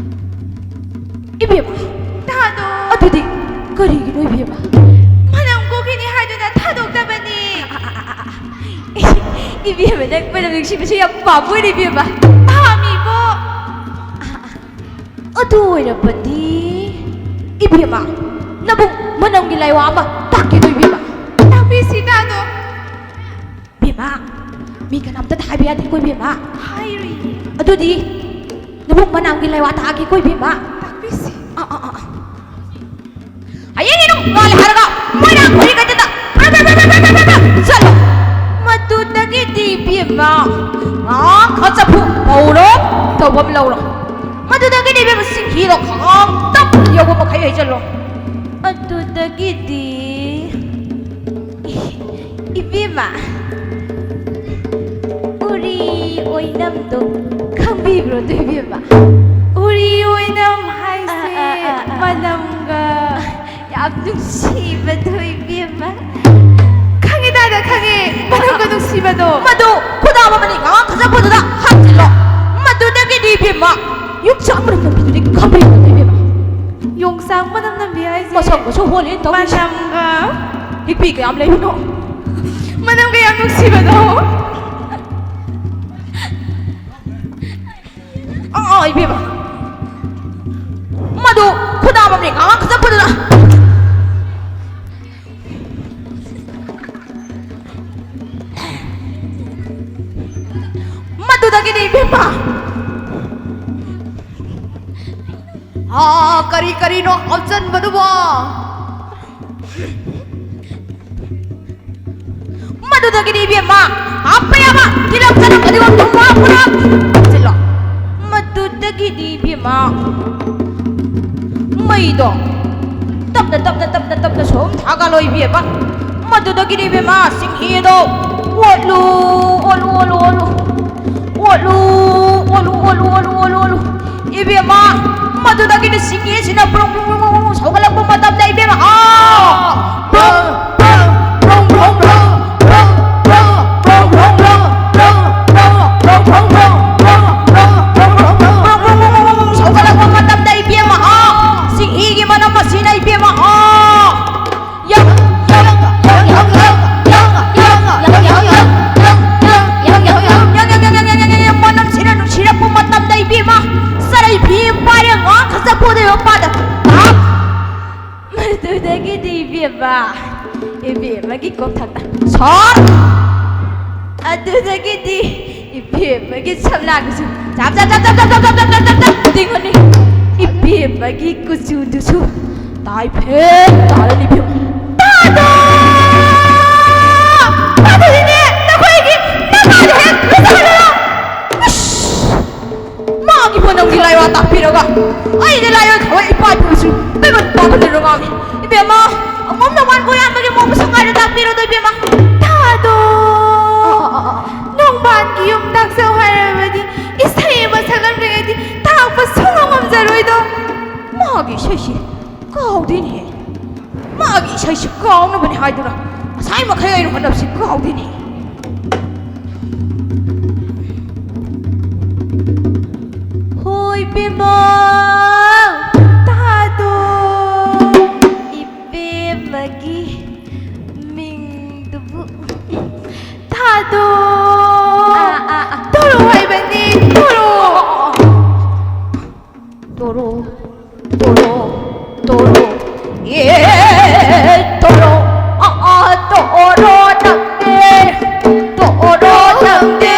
ꯏꯕꯦꯝꯃ꯫ ꯊꯥꯗꯣ꯫ ꯑꯗꯨꯗꯤ ꯀꯔꯤꯒꯤꯅꯣ, ꯏꯕꯦꯝꯃ? ꯃꯅꯝ ꯀꯣꯛꯈꯤꯅꯤ ꯍꯥꯏꯗꯨꯅ ꯊꯥꯗꯣꯛꯇꯕꯅꯤ꯫ ꯏꯕꯦꯝꯃ, ꯅꯪ ꯃꯅꯝ ꯅꯨꯡꯁꯤꯕꯁꯦ ꯌꯥꯝ ꯄꯥꯝꯕ ꯑꯣꯏꯔꯦ, ꯏꯕꯦꯝꯃ꯫ ꯄꯥꯝꯃꯤꯕꯣ꯫ ꯑꯗꯨ ꯑꯣꯏꯔꯕꯗꯤ, ꯏꯕꯦꯝꯃ, ꯅꯕꯨꯡ ꯃꯅꯝꯒꯤ ꯂꯥꯏꯋꯥ ꯑꯃ ꯇꯥꯛꯀꯦꯗꯣ, ꯏꯕꯦꯝꯃ꯫ ꯇꯥꯛꯄꯤꯁꯤ, ꯊꯥꯗꯣ꯫ ꯏꯕꯦꯝꯃ, ꯃꯤ ꯀꯅꯥꯝꯇꯗ ꯍꯥꯏꯕ ꯌꯥꯗꯦꯀꯣ, ꯏꯕꯦꯝꯃ꯫ ꯍꯥꯏꯔꯨꯏꯌꯦ꯫ ꯑꯗꯨꯗꯤ ꯅꯕꯨꯡ ꯃꯅꯥꯝꯒꯤ ꯂꯥꯏꯋꯥ ꯇꯥꯛꯑꯒꯦꯀꯣ, ꯏꯕꯦꯝꯃ꯫ ꯇꯥꯛꯄꯤꯁꯤ꯫ ꯑꯥ, ꯑꯥ, ꯑꯥ, ꯑꯥ꯫ ꯍꯌꯦꯡ ꯏꯅꯨꯡ ꯉꯥꯜꯂꯦ ꯍꯥꯏꯔꯒ ꯃꯣꯏꯔꯥꯡ ꯈꯣꯏꯔꯤ ꯀꯩꯊꯦꯜꯗ ꯆꯠꯂꯣ꯫ ꯃꯗꯨꯗꯒꯤꯗꯤ ꯏꯕꯦꯝꯃ, ꯉꯥ ꯈꯔ ꯆꯐꯨ ꯐꯧꯔꯣ, ꯇꯧꯐꯝ ꯂꯧꯔꯣ꯫ ꯃꯗꯨꯗꯒꯤꯗꯤ ꯏꯕꯦꯝꯃ, ꯁꯤꯡꯍꯤꯗꯣ ꯈꯪꯇꯞ ꯌꯧꯕ ꯃꯈꯩ ꯍꯩꯖꯜꯂꯣ꯫ ꯑꯗꯨꯗꯒꯤꯗꯤ ꯏꯕꯦꯝꯃ, ꯎꯔꯤ ꯑꯣꯏꯅꯝꯗꯣ ꯈꯪꯕꯤꯕ꯭ꯔꯣ, ꯑꯗꯨ ꯏꯕꯦꯝꯃ? ꯎꯔꯤ ꯑꯣꯏꯅꯝ ꯍꯥꯏꯁꯦ ꯑꯥ, ꯑꯥ, ꯑꯥ, ꯑꯥ꯫ ꯃꯅꯝꯒ ꯌꯥꯝ ꯅꯨꯡꯁꯤꯕꯗꯣ ꯏꯕꯦꯝꯃ꯫ ꯈꯪꯉꯦ ꯇꯥꯗ ꯈꯪꯉꯦ, ꯃꯅꯝꯒ ꯅꯨꯡꯁꯤꯕꯗꯣ꯫ ꯃꯗꯨ ꯈꯨꯗꯥ ꯑꯃꯅꯤ ꯉꯉꯥꯡ ꯈꯖꯄꯗꯨꯗ ꯍꯥꯞꯆꯤꯜꯂꯣ꯫ ꯃꯗꯨꯗꯒꯤꯗꯤ ꯏꯕꯦꯝꯃ, ꯌꯣꯡꯆꯥꯛ ꯃꯅꯝ ꯅꯝꯕꯤꯗꯨꯗꯤ ꯈꯪꯕꯤꯕ꯭ꯔꯣ, ꯏꯕꯦꯝꯃ? ꯌꯣꯡꯆꯥꯛ ꯃꯅꯝ ꯅꯝꯕꯤ ꯍꯥꯏꯁꯦ ꯃꯁꯛ ꯃꯁꯨ ꯍꯣꯜꯂꯦ ꯇꯧꯔꯤꯁꯦ꯫ ꯃꯅꯝꯒ ꯍꯤꯛꯄꯤ ꯀꯌꯥꯝ ꯂꯩꯕꯅꯣ? ꯃꯅꯝꯒ ꯌꯥꯝ ꯅꯨꯡꯁꯤꯕꯗꯣ꯫ ꯑꯥ, ꯑꯥ, ꯏꯕꯦꯝꯃ꯫ ꯃꯗꯨ ꯈꯨꯗꯥ ꯑꯃꯅꯤ ꯉꯉꯥꯡ ꯈꯖꯄꯗꯨꯗ꯫ ꯃꯗꯨꯗꯒꯤꯗꯤ ꯏꯕꯦꯝꯃ꯫ ꯑꯥ, ꯀꯔꯤ ꯀꯔꯤꯅꯣ ꯍꯥꯞꯆꯟꯕꯗꯨꯕꯣ? ꯃꯗꯨꯗꯒꯤꯗꯤ ꯏꯕꯦꯝꯃ, ꯍꯥꯞꯄ ꯌꯥꯕ ꯇꯤꯜꯍꯧ, ꯆꯅꯝ, ꯐꯗꯤꯒꯣꯝ, ꯊꯨꯝ ꯃꯣꯔꯣꯛ ꯄꯨꯝꯅꯃꯛ ꯍꯥꯞꯆꯤꯜꯂꯣ꯫ ꯃꯗꯨꯗꯒꯤꯗꯤ ꯏꯕꯦꯝꯃ, ꯃꯩꯗꯣ ꯇꯞꯅ, ꯇꯞꯅ, ꯇꯞꯅ, ꯇꯞꯅ ꯁꯨꯝ ꯊꯥꯒꯠꯂꯣ ꯏꯕꯦꯝꯃ꯫ ꯃꯗꯨꯗꯒꯤꯗꯤ ꯏꯕꯦꯝꯃ, ꯁꯤꯡꯍꯤꯗꯣ ꯑꯣꯠꯂꯨ, ꯑꯣꯠꯂꯨ, ꯑꯣꯠꯂꯨ, ꯑꯣꯠꯂꯨ꯫ ꯑꯣꯠꯂꯨ, ꯑꯣꯠꯂꯨ, ꯑꯣꯠꯂꯨ, ꯑꯣꯠꯂꯨ, ꯑꯣꯠꯂꯨ꯫ ꯏꯕꯦꯝꯃ, ꯃꯗꯨꯗꯒꯤꯗꯤ ꯁꯤꯡꯍꯤꯁꯤꯅ ꯕ꯭ꯔꯨꯡ, ꯕ꯭ꯔꯨꯡ, ꯕ꯭ꯔꯨꯡ, ꯕ꯭ꯔꯨꯡ, ꯕ꯭ꯔꯨꯡ ꯁꯧꯒꯠꯂꯛꯄ ꯃꯇꯝꯗ ꯏꯕꯦꯝꯃ, ꯑꯥ! ꯕ꯭ꯔꯨꯡ, ꯕ꯭ꯔꯨꯡ, ꯕ꯭ꯔꯨꯡ, ꯕ꯭ꯔꯨꯡ ꯁꯧꯒꯠꯂꯛꯄ ꯃꯇꯝꯗ ꯏꯕꯦꯝꯃ, ꯑꯥ! ꯁꯤꯡꯍꯤꯒꯤ ꯃꯅꯝ ꯑꯁꯤꯅ ꯏꯕꯦꯝꯃ, ꯑꯥ! ꯌꯥ, ꯌꯥ, ꯌꯥ, ꯃꯅꯝꯁꯤꯅ ꯅꯨꯡꯁꯤꯔꯛꯄ ꯃꯇꯝꯗ ꯏꯕꯦꯝꯃ, ꯆꯔꯩ ꯐꯤ ꯑꯃ ꯄꯥꯏꯔꯦ, ꯉꯥ ꯈꯖ ꯄꯣꯗꯩ ꯃꯄꯥꯗ ꯇꯥꯞ! ꯃꯗꯨꯗꯒꯤꯗꯤ ꯏꯕꯦꯝꯃ, ꯏꯕꯦꯝꯃꯒꯤ ꯀꯣꯛꯊꯛꯇ ꯁꯣꯔ! ꯑꯗꯨꯗꯒꯤꯗꯤ ꯏꯕꯦꯝꯃꯒꯤ ꯁꯝꯂꯥꯡꯗꯨꯁꯨ ꯆꯞ, ꯆꯞ, ꯆꯞ, ꯇꯤꯡꯉꯅꯤ꯫ ꯏꯕꯦꯝꯃꯒꯤ ꯀꯨꯆꯨꯗꯨꯁꯨ ꯇꯥꯏꯐꯦꯠ ꯇꯥꯔꯅꯤ ꯏꯕꯦꯝꯃ꯫ ꯇꯥꯗꯣ! ꯄꯥꯗꯣꯏꯅꯦ ꯅꯈꯣꯏꯒꯤ ꯅꯃꯥꯗ ꯍꯦꯛ ꯂꯨꯖꯍꯜꯂꯣ꯫ ꯏꯁ! ꯃꯥꯒꯤꯕꯨ ꯅꯪꯒꯤ ꯂꯥꯏꯋꯥ ꯇꯥꯛꯄꯤꯔꯒ ꯑꯩꯅ ꯂꯥꯏꯑꯣꯏ ꯈꯥꯎꯑꯣꯏ ꯏꯄꯥ ꯏꯄꯨꯁꯨ ꯀꯩꯒꯨꯝ ꯄꯥꯒꯗꯣꯏꯔꯣ ꯉꯥꯡꯉꯤ꯫ ꯏꯕꯦꯝꯃ, ꯑꯉꯣꯝ ꯅꯣꯡꯕꯥꯟ ꯀꯣꯏꯔꯥꯟꯕꯒꯤ ꯃꯑꯣꯡ ꯃꯁꯛ ꯉꯥꯏꯔ ꯇꯥꯛꯄꯤꯔꯣꯗꯣ ꯏꯕꯦꯝꯃ꯫ ꯊꯥꯗꯣ! ꯑꯥ, ꯑꯥ, ꯑꯥ, ꯑꯥ꯫ ꯅꯣꯡꯕꯥꯟꯒꯤ ꯌꯨꯝ ꯇꯥꯛꯆꯧ ꯍꯥꯏꯔꯕꯗꯤ ꯏꯁꯩ ꯑꯃ ꯁꯛꯂꯝꯗ꯭ꯔꯤꯉꯩꯗꯤ ꯇꯥꯛꯄ ꯁꯨꯡꯉꯝ ꯉꯝꯖꯔꯣꯏꯗꯣ꯫ ꯃꯥꯒꯤ ꯏꯁꯩꯁꯤ ꯀꯥꯎꯗꯦꯅꯦꯍꯦ꯫ ꯃꯥꯒꯤ ꯏꯁꯩꯁꯤ ꯀꯥꯎꯅꯕꯅꯤ ꯍꯥꯏꯗꯨꯅ ꯉꯁꯥꯏ ꯃꯈꯩ ꯑꯩꯅ ꯍꯣꯠꯅꯕꯁꯤ ꯀꯥꯎꯗꯦꯅꯦ꯫ ꯍꯣꯏ ꯏꯕꯦꯝꯃ꯫ ꯊꯥꯗꯣ꯫ ꯏꯕꯦꯝꯃꯒꯤ ꯃꯤꯡꯗꯨꯕꯨ꯫ ꯊꯥꯗꯣ꯫ ꯑꯥ, ꯑꯥ, ꯑꯥ꯫ ꯇꯣꯔꯣ ꯍꯥꯏꯕꯅꯤ, ꯇꯣꯔꯣ꯫ ꯇꯣꯔꯣ, ꯇꯣꯔꯣ, ꯇꯣꯔꯣ꯫ ꯑꯦ, ꯇꯣꯔꯣ, ꯑꯥ, ꯑꯥ, ꯇꯣꯔꯣ ꯅꯪꯗꯤ, ꯇꯣꯔꯣ ꯅꯪꯗꯤ꯫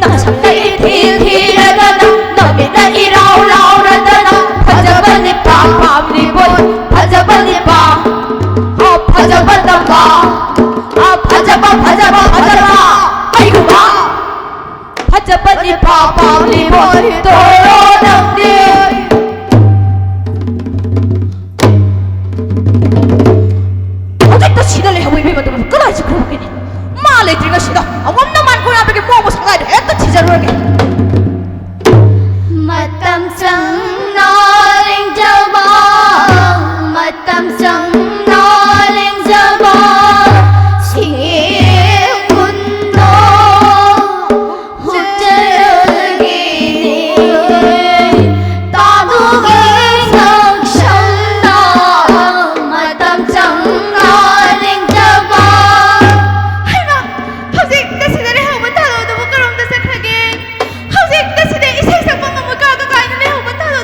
ꯅꯁꯛꯇ ꯏꯊꯤ ꯊꯤꯔꯗꯅ, ꯅꯃꯤꯠꯅ ꯏꯔꯥꯎ ꯂꯥꯎꯔꯗꯅ, ꯐꯖꯕꯅꯤ ꯄꯥꯝ ꯄꯥꯝꯂꯤꯕꯣꯏ, ꯐꯖꯕꯅꯤ ꯄꯥꯝ, ꯑꯥ, ꯐꯖꯕ ꯇꯝꯕ, ꯑꯥ, ꯐꯖꯕ, ꯐꯖꯕ, ꯐꯖꯕ, ꯀꯩꯒꯨꯝꯕ꯫ ꯐꯖꯕꯅꯤ ꯄꯥꯝꯂꯤꯕꯣꯏ ꯇꯣꯔꯣ ꯅꯪꯗꯤ꯫ ꯍꯧꯖꯤꯛꯇ ꯁꯤꯗ ꯂꯩꯍꯧꯕ ꯏꯕꯦꯝꯃꯗꯨꯕꯨ ꯀꯗꯥꯏ ꯆꯠꯈ꯭ꯔꯕꯒꯤꯅꯤ? ꯃꯥ ꯂꯩꯇ꯭ꯔꯤꯉꯩꯁꯤꯗ ꯑꯉꯣꯝ ꯅꯣꯡꯕꯥꯟ ꯀꯣꯏꯔꯥꯟꯕꯒꯤ ꯃꯑꯣꯡ ꯃꯁꯛ ꯉꯥꯏꯗꯣ ꯍꯦꯛꯇ ꯊꯤꯖꯔꯨꯔꯒꯦ꯫ ꯃꯇꯝ ꯆꯪꯅ ꯂꯦꯡꯖꯕ, ꯃꯇꯝ ꯆꯪꯅ ꯂꯦꯡꯖꯕ, ꯁꯤꯡ ꯀꯨꯟꯗꯣ ꯍꯨꯠꯆꯔꯒꯦꯅꯦ꯫ ꯇꯥꯗꯨꯒꯤ ꯉꯛꯁꯝꯗ ꯃꯇꯝ ꯆꯪꯅ ꯂꯦꯡꯖꯕ꯫ ꯍꯩꯃꯥ! ꯍꯧꯖꯤꯛꯇ ꯁꯤꯗ ꯂꯩꯍꯧꯕ ꯊꯥꯗꯣꯗꯨꯕꯨ ꯀꯔꯣꯝꯗ ꯆꯠꯈ꯭ꯔꯒꯦ? ꯍꯧꯖꯤꯛꯇ ꯁꯤꯗ ꯏꯁꯩ ꯁꯛꯄ ꯉꯝꯃꯣꯏ ꯀꯥꯒ ꯀꯥꯏꯅ ꯂꯩꯍꯧꯕ ꯊꯥꯗꯣ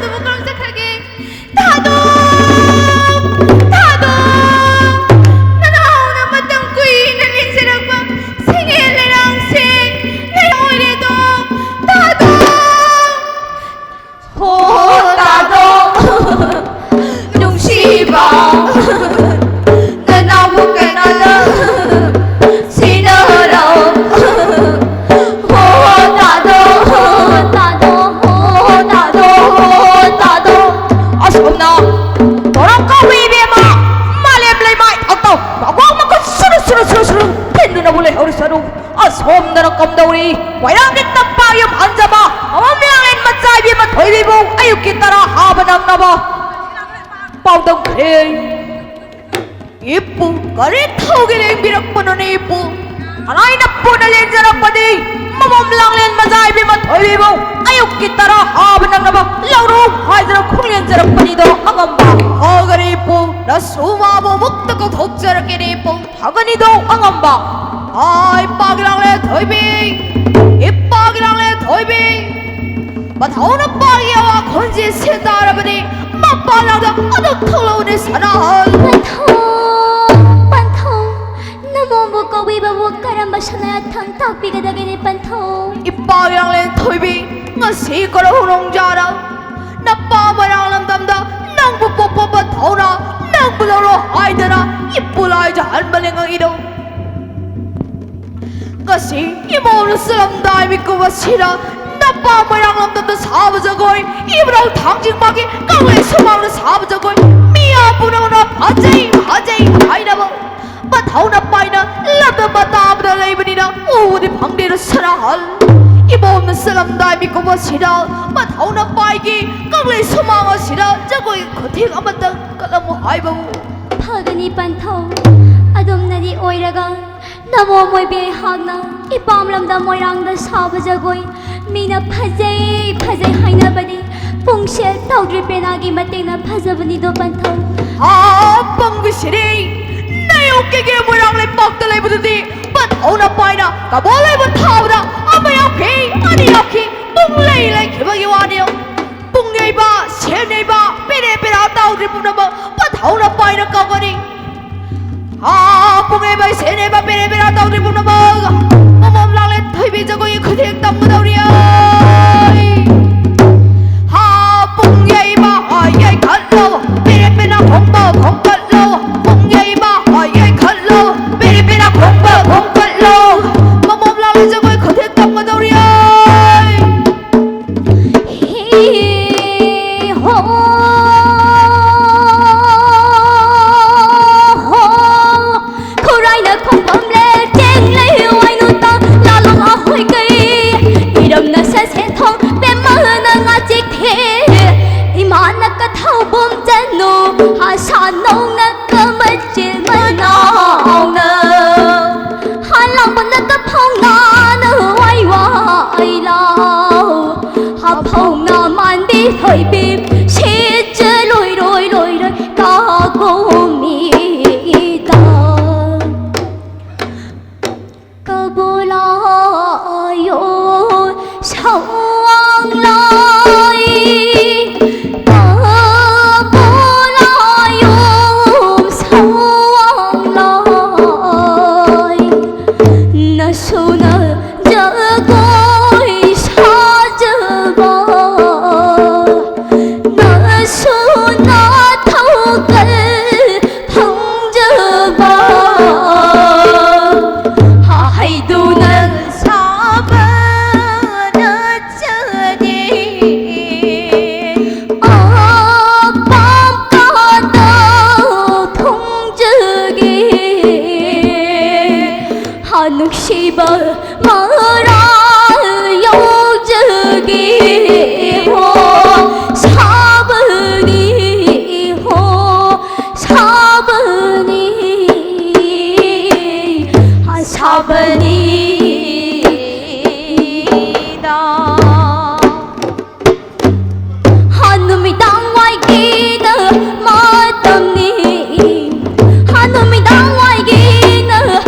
ꯏꯄꯨ, ꯀꯔꯤ ꯊꯧꯒꯦ ꯂꯦꯡꯕꯤꯔꯛꯄꯅꯣꯅꯦ ꯏꯄꯨ? ꯀꯅꯥꯏ ꯅꯄꯨꯅ ꯂꯦꯡꯖꯔꯛꯄꯅꯤ? ꯃꯃꯝ ꯂꯥꯡꯂꯦꯟ ꯃꯆꯥ ꯏꯕꯦꯝꯃ ꯊꯣꯏꯕꯤꯕꯨ ꯑꯌꯨꯛꯀꯤ ꯇꯔꯥ ꯍꯥꯕ ꯅꯪꯅꯕ ꯂꯧꯔꯨ ꯍꯥꯏꯗꯨꯅ ꯈꯣꯡꯂꯦꯟꯖꯔꯛꯄꯅꯤꯗꯣ ꯑꯉꯝꯕ꯫ ꯐꯒꯅꯤ ꯏꯄꯨ, ꯅꯁꯨ ꯃꯥꯕꯨ ꯑꯃꯨꯛꯇ ꯀꯧꯊꯣꯛꯆꯔꯛꯀꯦꯅꯦ ꯏꯄꯨ꯫ ꯐꯒꯅꯤꯗꯣ ꯑꯉꯝꯕ꯫ ꯍꯥꯏ, ꯏꯄꯥꯒꯤ ꯂꯥꯡꯂꯦꯟ ꯊꯣꯏꯕꯤ, ꯏꯄꯥꯒꯤ ꯂꯥꯡꯂꯦꯟ ꯊꯣꯏꯕꯤ꯫ ꯃꯊꯧꯅ ꯄꯥꯒꯤ ꯑꯋꯥ ꯈꯣꯟꯖꯦꯜ ꯁꯦ ꯇꯥꯔꯕꯅꯤ꯫ ꯃꯄꯥꯟ ꯂꯝꯗ ꯑꯗꯨꯝ ꯊꯣꯛꯂꯛꯎꯅꯦ ꯁꯅꯥꯍꯜ꯫ ꯄꯟꯊꯧ, ꯄꯟꯊꯧ, ꯅꯃꯣꯕꯨ ꯀꯧꯕꯤꯕꯕꯨ ꯀꯔꯝꯕ ꯁꯅꯥ ꯌꯥꯊꯪ ꯇꯥꯛꯄꯤꯒꯗꯒꯦꯅꯦ ꯄꯟꯊꯧ? ꯏꯄꯥꯒꯤ ꯂꯥꯡꯂꯦꯟ ꯊꯣꯏꯕꯤ, ꯉꯁꯤ ꯀꯔꯧ ꯅꯣꯡꯖꯥꯔ ꯅꯄꯥ ꯃꯣꯏꯔꯥꯡ ꯂꯝꯗꯝꯗ ꯅꯪꯕꯨ ꯄꯣꯛꯄ ꯃꯊꯧꯅ ꯅꯪꯕꯨ ꯂꯧꯔꯣ ꯍꯥꯏꯗꯅ ꯏꯄꯨ ꯂꯥꯏꯖ ꯍꯟꯕ ꯂꯦꯡꯉꯛꯏꯗꯣ꯫ ꯉꯁꯤ ꯏꯃꯧꯅ ꯆꯠꯂꯝꯗꯥꯏ ꯃꯤꯀꯨꯞ ꯑꯁꯤꯗ ꯅꯄꯥ ꯃꯣꯏꯔꯥꯡ ꯂꯝꯗꯝꯗ ꯁꯥꯕ ꯖꯒꯣꯏ, ꯏꯕꯨꯙꯧ ꯊꯥꯡꯖꯤꯡ ꯃꯥꯒꯤ ꯀꯪꯂꯩ ꯁꯨꯃꯥꯡꯗ ꯁꯥꯕ ꯖꯒꯣꯏ, ꯃꯤꯌꯥꯝ ꯄꯨꯝꯅꯃꯛꯅ ꯐꯖꯩ, ꯐꯖꯩ ꯍꯥꯏꯅꯕ ꯃꯊꯧꯅ ꯄꯥꯏꯅ ꯂꯝꯗꯝ ꯑꯇꯥꯕꯗ ꯂꯩꯕꯅꯤꯅ ꯎꯕꯗꯤ ꯐꯪꯗꯦꯗ ꯁꯅꯥꯍꯜ꯫ ꯏꯃꯧꯅ ꯆꯠꯂꯝꯗꯥꯏ ꯃꯤꯀꯨꯞ ꯑꯁꯤꯗ ꯃꯊꯧꯅ ꯄꯥꯏꯒꯤ ꯀꯪꯂꯩ ꯁꯨꯃꯥꯡ ꯑꯁꯤꯗ ꯖꯒꯣꯏ ꯈꯨꯊꯦꯛ ꯑꯃꯇꯪ ꯀꯠꯂꯝꯃꯨ ꯍꯥꯏꯕꯕꯨ꯫ ꯐꯒꯅꯤ ꯄꯟꯊꯧ, ꯑꯗꯨꯝꯅꯗꯤ ꯑꯣꯏꯔꯒ ꯅꯃꯣ ꯃꯣꯏꯕꯤ ꯑꯩꯍꯥꯛꯅ ꯏꯄꯥꯝ ꯂꯝꯗꯝ ꯃꯣꯏꯔꯥꯡꯗ ꯁꯥꯕ ꯖꯒꯣꯏ ꯃꯤꯅ ꯐꯖꯩ ꯐꯖꯩ ꯍꯥꯏꯅꯕꯗꯤ ꯄꯨꯡꯁꯦꯜ ꯇꯧꯗ꯭ꯔꯤ ꯄꯦꯅꯥꯒꯤ ꯃꯇꯦꯡꯅ ꯐꯖꯕꯅꯤꯗꯣ ꯄꯟꯊꯧ꯫ ꯑꯥ, ꯄꯪꯕꯤ ꯁꯤꯔꯤ, ꯅꯌꯨꯝ ꯀꯦꯒꯦ ꯃꯣꯏꯔꯥꯡ ꯂꯩꯄꯥꯛꯇ ꯂꯩꯕꯗꯨꯗꯤ ꯄꯟꯊꯧꯅ ꯄꯥꯏꯅ ꯀꯕꯣꯜ ꯂꯩꯕ ꯊꯥꯕꯗ ꯑꯃ ꯌꯥꯎꯈꯤ, ꯑꯅꯤ ꯌꯥꯎꯈꯤ, ꯄꯨꯡ ꯂꯩ ꯂꯩꯈꯤꯕꯒꯤ ꯋꯥꯅꯤ꯫ ꯄꯨꯡ ꯌꯩꯕ, ꯁꯦꯟ ꯌꯩꯕ, ꯄꯦꯔꯦ ꯄꯦꯔꯥ ꯇꯧꯗ꯭ꯔꯤ ꯄꯨꯝꯅꯃꯛ ꯄꯟꯊꯧꯅ ꯄꯥꯏꯅ ꯀꯧꯒꯅꯤ꯫ ꯍꯥ, ꯄꯨꯡ ꯌꯩꯕ, ꯁꯦꯟ ꯌꯩꯕ, ꯄꯦꯔꯦ ꯄꯦꯔꯥ ꯇꯧꯗ꯭ꯔꯤ ꯄꯨꯝꯅꯃꯛ ꯃꯃꯣꯝ ꯂꯥꯡꯂꯦꯟ ꯊꯣꯏꯕꯤ ꯖꯒꯣꯏꯒꯤ ꯈꯨꯊꯦꯛ ꯇꯝꯒꯗꯧꯔꯤ꯫ ꯍꯥ, ꯄꯨꯡ ꯌꯩꯕ, ꯍꯥ, ꯌꯩꯈꯠꯂꯣ, ꯄꯦꯔꯦ ꯄꯦꯔꯥ ꯈꯣꯡꯕ ꯈꯣꯡꯀꯠꯂꯣ, ꯄꯨꯡ ꯌꯩꯕ, ꯍꯥ, ꯌꯩꯈꯠꯂꯣ, ꯄꯦꯔꯦ ꯄꯦꯔꯥ ꯈꯣꯡꯕ ꯈꯣꯡꯀꯠꯂꯣ, ꯃꯃꯣꯝ ꯂꯥꯡꯂꯦꯟ ꯖꯒꯣꯏ ꯈꯨꯊꯦꯛ ꯇꯝꯒꯗꯧꯔꯤ꯫ ꯍꯤ ꯍꯣ ꯍꯣ, ꯈꯨꯔꯥꯏꯅ ꯈꯣꯡꯐꯝ ꯂꯦ ꯆꯦꯡ ꯂꯩ ꯋꯥꯏꯅꯨ ꯇ ꯂꯥꯂꯣꯡ ꯑꯍꯣꯏ ꯀꯩ ꯅꯃꯥꯟꯕꯤ ꯊꯣꯏꯕꯤ ꯁꯤꯠꯆ ꯂꯣꯏꯔꯣꯏ ꯂꯣꯏꯔꯣꯏ ꯀꯥꯒꯣꯃꯤꯗ꯫ ꯀꯕꯣꯂꯥꯌꯣ ꯁꯋꯥꯡꯂꯥꯏ, ꯀꯕꯣꯂꯥꯌꯣ ꯁꯋꯥꯡꯂꯥꯏ, ꯅꯁꯨꯅ ꯖꯒꯣꯏ ꯁꯥꯖꯕ, ꯅꯁꯨꯅ ꯊꯧꯒꯜ ꯐꯪꯖꯕ, ꯍꯥꯏꯗꯨꯅ ꯁꯥꯕ ꯅꯠꯆꯗꯦ꯫ ꯑꯄꯥꯝꯕꯗ ꯊꯨꯡꯖꯒꯦ꯫ ꯍꯥ ꯅꯨꯡꯁꯤꯕ ꯃꯔꯥꯜ ꯌꯧꯖꯒꯦ꯫ ꯍꯣ ꯁꯥꯕꯅꯤ, ꯍꯣ ꯁꯥꯕꯅꯤ, ꯍꯥ ꯁꯥꯕꯅꯤ꯫ ꯍꯥ ꯅꯨꯃꯤꯗꯥꯡ ꯋꯥꯏꯒꯤꯅ ꯃꯇꯝꯅꯤ, ꯍꯥ ꯅꯨꯃꯤꯗꯥꯡ ꯋꯥꯏꯒꯤꯅ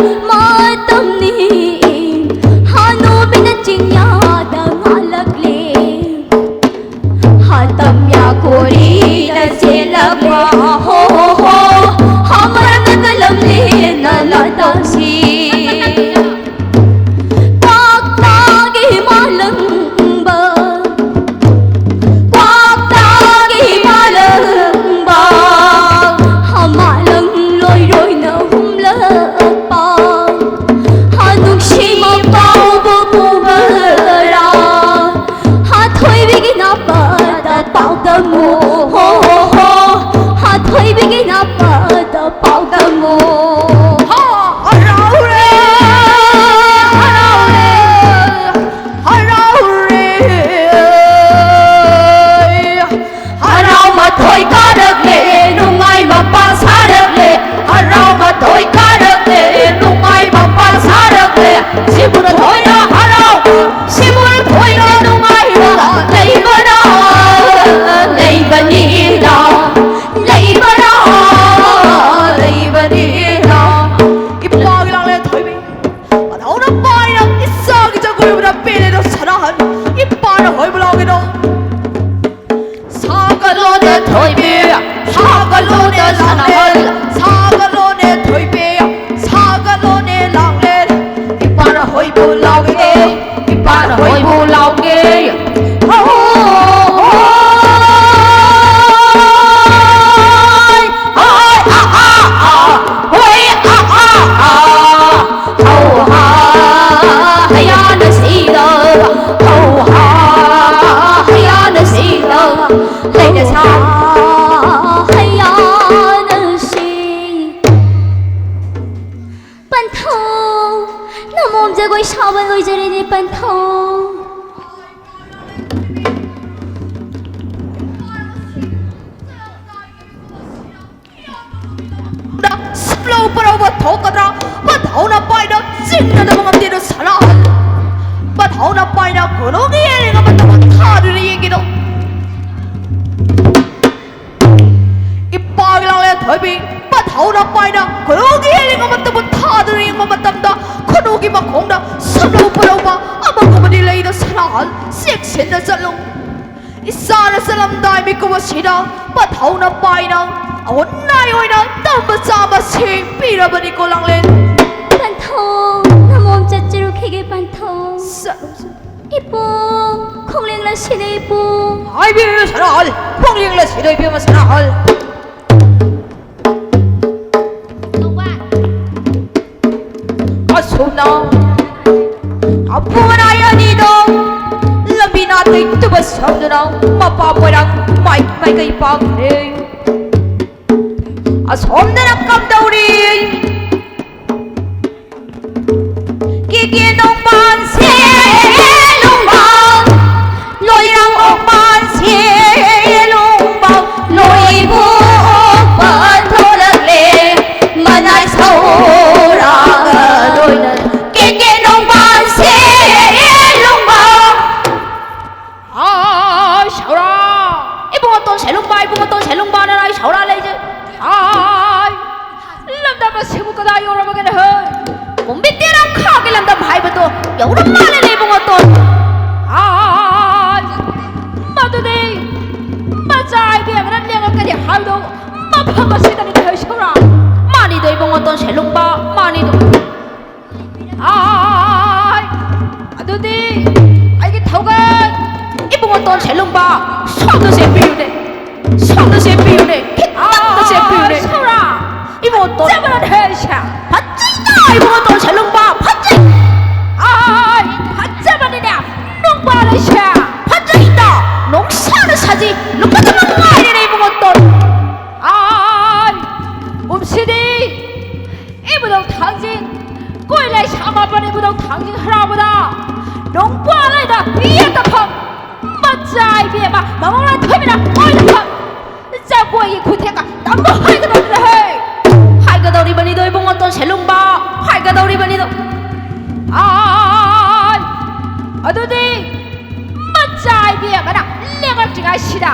ꯃꯇꯝꯅꯤ, ꯍꯥ ꯅꯨꯃꯤꯠꯅ ꯆꯤꯡꯌꯥꯗ ꯉꯥꯜꯂꯛꯂꯦ꯫ ꯍꯥ ꯇꯝꯌꯥ ꯀꯣꯔꯤꯅ ꯆꯦꯜꯂꯛꯄ, ꯍꯣ ꯍꯣ ꯍꯣ, ꯍꯥ ꯃꯔꯝꯅ ꯀꯂꯝꯂꯦꯅ ꯂꯥꯇꯥꯛꯁꯤ꯫ ꯀ꯭ꯋꯥꯛꯇꯒꯤ ꯃꯥꯂꯪꯕ, ꯀ꯭ꯋꯥꯛꯇꯒꯤ ꯃꯥꯂꯪꯕ, ꯍꯥ ꯃꯥꯂꯪ ꯂꯣꯏꯔꯣꯏꯅ ꯍꯨꯝꯂꯛꯄ, ꯍꯥ ꯅꯨꯡꯁꯤ ꯃꯄꯥꯎꯕꯨ ꯄꯨꯕꯔꯥ, ꯍꯥ ꯊꯣꯏꯕꯤꯒꯤ ꯅꯥꯄꯗ ꯄꯥꯎꯗꯝꯃꯨ, ꯍꯣ ꯍꯣ ꯍꯣ, ꯍꯥ ꯊꯣꯏ ꯂꯥꯎꯒꯦ, ꯏꯄꯥꯅ ꯍꯣꯏꯕꯨ ꯂꯥꯎꯒꯦ꯫ ꯍꯣꯏ, ꯍꯣꯏ, ꯑ, ꯑ, ꯑ, ꯑ, ꯍꯣꯏ, ꯑ, ꯑ, ꯑ, ꯍꯧ, ꯍꯥ, ꯍꯌꯥꯅ ꯁꯤꯗ, ꯍꯧ, ꯍꯥ, ꯍꯌꯥꯅ ꯁꯤꯗ, ꯂꯩꯅ ꯁꯥ, ꯍꯌꯥꯅ ꯁꯤ꯫ ꯄꯟꯊꯧ, ꯅꯃꯣꯝ ꯖꯒꯣꯏ ꯁꯥꯕ ꯂꯣꯏꯖꯔꯦꯅꯦ, ꯄꯟꯊꯧ꯫ ꯁꯨꯞꯂꯧ ꯄꯔꯧꯕ ꯊꯣꯛꯀꯗ꯭ꯔꯥ? ꯄꯟꯊꯧꯅ ꯄꯥꯏꯅ ꯆꯤꯡꯅꯗꯕ ꯉꯝꯗꯦꯗꯣ ꯁꯅꯥꯍꯜ꯫ ꯄꯟꯊꯧꯅ ꯄꯥꯏꯅ ꯀꯣꯅꯨꯡꯒꯤ ꯌꯦꯡꯂꯤꯉꯩ ꯃꯇꯝꯗ ꯊꯥꯗꯨꯅ ꯌꯦꯡꯒꯦꯗꯣ꯫ ꯏꯄꯥꯒꯤ ꯂꯥꯡꯂꯦꯟ ꯊꯣꯏꯕꯤ, ꯄꯟꯊꯧꯅ ꯄꯥꯏꯅ ꯈꯨꯅꯨꯒꯤ ꯌꯦꯡꯂꯤꯉꯩ ꯃꯇꯝꯗ ꯊꯥꯗꯨꯅ ꯌꯦꯡꯕ ꯃꯇꯝꯗ, ꯈꯨꯅꯨꯒꯤ ꯃꯈꯣꯡꯗ ꯁꯨꯞꯂꯧ ꯄꯔꯧꯕ ꯑꯃꯒꯨꯝꯕꯗꯤ ꯂꯩꯗ ꯁꯅꯥꯍꯜ, ꯆꯦꯛꯁꯤꯟꯅ ꯆꯠꯂꯨ꯫ ꯏꯆꯥꯅ ꯆꯠꯂꯝꯗꯥꯏ ꯃꯤꯀꯨꯞ ꯑꯁꯤꯗ ꯄꯟꯊꯧꯅ ꯄꯥꯏꯅ ꯑꯑꯣꯟ ꯅꯥꯏ ꯑꯣꯏꯅ ꯇꯝꯕ ꯆꯥꯕ ꯁꯦꯡ ꯄꯤꯔꯕꯅꯤꯀꯣ ꯂꯥꯡꯂꯦꯟ꯫ ꯄꯟꯊꯧ, ꯅꯃꯣꯝ ꯆꯠꯆꯔꯨꯈꯤꯒꯦ ꯄꯟꯊꯧ꯫ ꯆꯠꯂꯨ, ꯆꯠꯂꯨ꯫ ꯏꯄꯨ, ꯈꯣꯡꯂꯦꯡꯂꯁꯤꯅꯦ ꯏꯄꯨ꯫ ꯍꯥꯏꯕꯤꯌꯨ ꯁꯅꯥꯍꯜ, ꯈꯣꯡꯂꯦꯡꯂꯁꯤꯅꯦ ꯏꯕꯦꯝꯃ ꯁꯅꯥꯍꯜ꯫ ꯑꯁꯨꯝꯅ ꯑꯄꯨ ꯑꯅꯥꯏ ꯑꯅꯤꯗꯣ ꯂꯝꯕꯤ ꯅꯥꯇꯩ ꯇꯨꯕ ꯁꯝꯗꯨꯅ ꯃꯄꯥ ꯃꯣꯏꯔꯥꯡ ꯃꯥꯏ-, ꯃꯥꯏꯀꯩ ꯄꯥꯡꯈ꯭ꯔꯦ꯫ ꯑꯁꯣꯝꯗꯅ ꯀꯝꯗꯧꯔꯤ? ꯀꯦꯀꯦ ꯅꯣꯡꯄꯥꯟꯁꯦ ꯂꯣꯡꯕꯥ, ꯂꯣꯏꯔꯥꯡ ꯅꯣꯡꯄꯥꯟꯁꯦ ꯂꯣꯡꯕꯥ, ꯂꯣꯏꯕꯨ ꯑꯣꯛꯄ ꯊꯣꯛꯂꯛꯂꯦ, ꯃꯅꯥꯏ ꯁꯧꯔꯥꯒ ꯂꯣꯏꯅ꯫ ꯀꯦꯀꯦ ꯅꯣꯡꯄꯥꯟꯁꯦ ꯂꯣꯡꯕꯥ꯫ ꯍꯥꯏ, ꯁꯧꯔꯥ! ꯏꯕꯨꯡꯉꯣꯇꯣꯟ ꯁꯦꯂꯨꯡꯕ, ꯏꯕꯨꯡꯉꯣꯇꯣꯟ ꯁꯦꯂꯨꯡꯕ, ꯅꯅꯥꯏ ꯁꯧꯔꯥ ꯂꯩꯖꯩ꯫ ꯍꯥꯏ! ꯂꯝꯗꯝ ꯑꯁꯤꯕꯨ ꯀꯗꯥꯏ ꯌꯧꯔꯕꯒꯦꯅꯦ, ꯍꯦ? ꯀꯨꯝꯕꯤ ꯇꯦꯔꯥ ꯈꯥꯒꯤ ꯂꯝꯗꯝ ꯍꯥꯏꯕꯗꯣ ꯌꯧꯔ ꯃꯥꯜꯂꯦꯅꯦ, ꯏꯕꯨꯡꯉꯣꯇꯣꯟ꯫ ꯍꯥꯏ! ꯃꯗꯨꯗꯤ ꯃꯆꯥ ꯏꯕꯦꯝꯃꯅ ꯂꯦꯡꯉꯛꯀꯅꯤ ꯍꯥꯏꯕꯗꯣ ꯃꯐꯝ ꯑꯁꯤꯗꯅꯤ, ꯍꯦ, ꯁꯧꯔꯥ꯫ ꯃꯥꯅꯤꯗꯣ, ꯏꯕꯨꯡꯉꯣꯇꯣꯟ ꯁꯦꯂꯨꯡꯕ, ꯃꯥꯅꯤꯗꯣ꯫ ꯑꯥ, ꯁꯦꯂꯨꯡꯕ, ꯁꯣꯝꯗ ꯆꯦꯟꯕꯤꯌꯨꯅꯦ꯫ ꯁꯣꯝꯗ ꯆꯦꯟꯕꯤꯌꯨꯅꯦ꯫ ꯈꯤꯇꯪꯗ ꯆꯦꯟꯕꯤꯌꯨꯅꯦ꯫ ꯁꯧꯔꯥ! ꯏꯕꯣꯇꯣꯟ꯫ ꯐꯖꯕꯅ ꯍꯦꯛꯁꯦ꯫ ꯐꯖꯩꯗ, ꯏꯕꯣꯇꯣꯟ ꯁꯦꯂꯨꯡꯕ, ꯐꯖꯩ꯫ ꯑꯥꯏ, ꯐꯖꯕꯅꯤꯅꯦ, ꯅꯨꯡꯕꯥ ꯂꯩꯁꯦ꯫ ꯐꯖꯩꯗ, ꯅꯨꯡꯁꯥꯅ ꯁꯥꯖꯤ, ꯂꯨꯄꯥ ꯆꯥꯝꯃ ꯉꯥꯏꯔꯦꯅꯦ, ꯏꯕꯣꯇꯣꯟ꯫ ꯑꯥꯏ, ꯀꯨꯝꯁꯤꯗꯤ ꯏꯕꯨꯙꯧ ꯊꯥꯡꯖꯤꯡ, ꯀꯣꯏꯂꯥꯏ ꯁꯥꯃꯥꯄꯟ ꯏꯕꯨꯙꯧ ꯊꯥꯡꯖꯤꯡ ꯍꯔꯥꯎꯕꯗ ꯅꯣꯡꯄꯣꯛ ꯂꯩꯗ ꯌꯦꯠꯇ ꯐꯝ, ꯃꯆꯥ ꯏꯕꯦꯝꯃ ꯃꯃꯧ ꯂꯥꯟꯊꯣꯏꯕꯤꯅ ꯑꯣꯏꯅ ꯐꯝ, ꯖꯒꯣꯏꯒꯤ ꯈꯨꯊꯦꯛꯀ ꯇꯝꯕ ꯍꯩꯒꯗꯧꯔꯤꯕꯅꯤ ꯍꯦ꯫ ꯍꯥꯏꯒꯗꯧꯔꯤꯕꯅꯤꯗꯣ ꯏꯕꯨꯡꯉꯣꯇꯣꯟ ꯁꯦꯂꯨꯡꯕ, ꯍꯥꯏꯒꯗꯧꯔꯤꯕꯅꯤꯗꯣ꯫ ꯑꯥꯏ, ꯑꯗꯨꯗꯤ ꯃꯆꯥ ꯏꯕꯦꯝꯃꯅ ꯂꯦꯡꯉꯛꯇ꯭ꯔꯤꯉꯩꯁꯤꯗ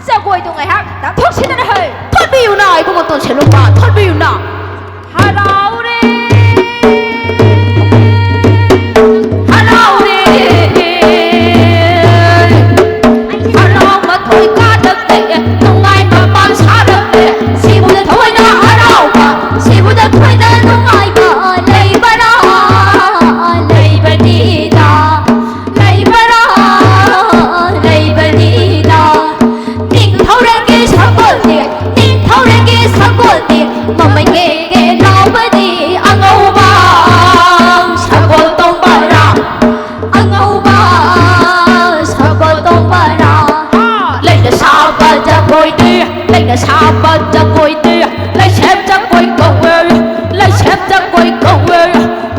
ꯖꯒꯣꯏꯗꯣ ꯉꯥꯏꯍꯥꯛ ꯇꯝꯊꯣꯛꯁꯤꯗꯅ ꯍꯩ꯫ ꯊꯣꯟꯕꯤꯌꯨꯅ ꯏꯕꯨꯡꯉꯣꯇꯣꯟ ꯁꯦꯂꯨꯡꯕ, ꯊꯣꯟꯕꯤꯌꯨꯅ꯫ ꯍꯔꯥꯎꯔꯦ, ꯍꯔꯥꯎꯔꯦ, ꯍꯔꯥꯎ ꯃꯊꯣꯏ ꯀꯥꯔꯛꯂꯦ, ꯅꯨꯡꯉꯥꯏꯕ ꯄꯥꯝ ꯁꯥꯔꯛꯂꯦ, ꯁꯤꯕꯨꯗ ꯊꯣꯏꯅ ꯍꯔꯥꯎꯕ, ꯁꯤꯕꯨꯗ ꯊꯣꯏꯅ ꯅꯨꯡꯉꯥꯏꯕ ꯂꯩꯕꯔꯥ, ꯂꯩꯕꯅꯤꯗ꯫ ꯂꯩꯕꯔꯥ, ꯂꯩꯕꯅꯤꯗ꯫ ꯅꯤꯡꯊꯧꯔꯦꯜꯒꯤ ꯁꯒꯣꯜꯅꯤ, ꯅꯤꯡꯊꯧꯔꯦꯜꯒꯤ ꯁꯒꯣꯜꯅꯤ, ꯃꯃꯩ ꯀꯦ ꯀꯦ ꯂꯥꯎꯕꯅꯤ ꯑꯉꯧꯕ ꯁꯒꯣꯜ ꯇꯣꯡꯕꯔꯥ, ꯑꯉꯧꯕ ꯁꯒꯣꯜ ꯇꯣꯡꯕꯔꯥ꯫ ꯂꯩꯅ ꯁꯥꯕ ꯖꯒꯣꯏꯅꯤ, ꯂꯩꯅ ꯁꯥꯕ ꯖꯒꯣꯏꯅꯤ, ꯂꯩꯁꯦꯝ ꯖꯒꯣꯏ ꯀꯧꯋꯦ, ꯂꯩꯁꯦꯝ ꯖꯒꯣꯏ ꯀꯧꯋꯦ꯫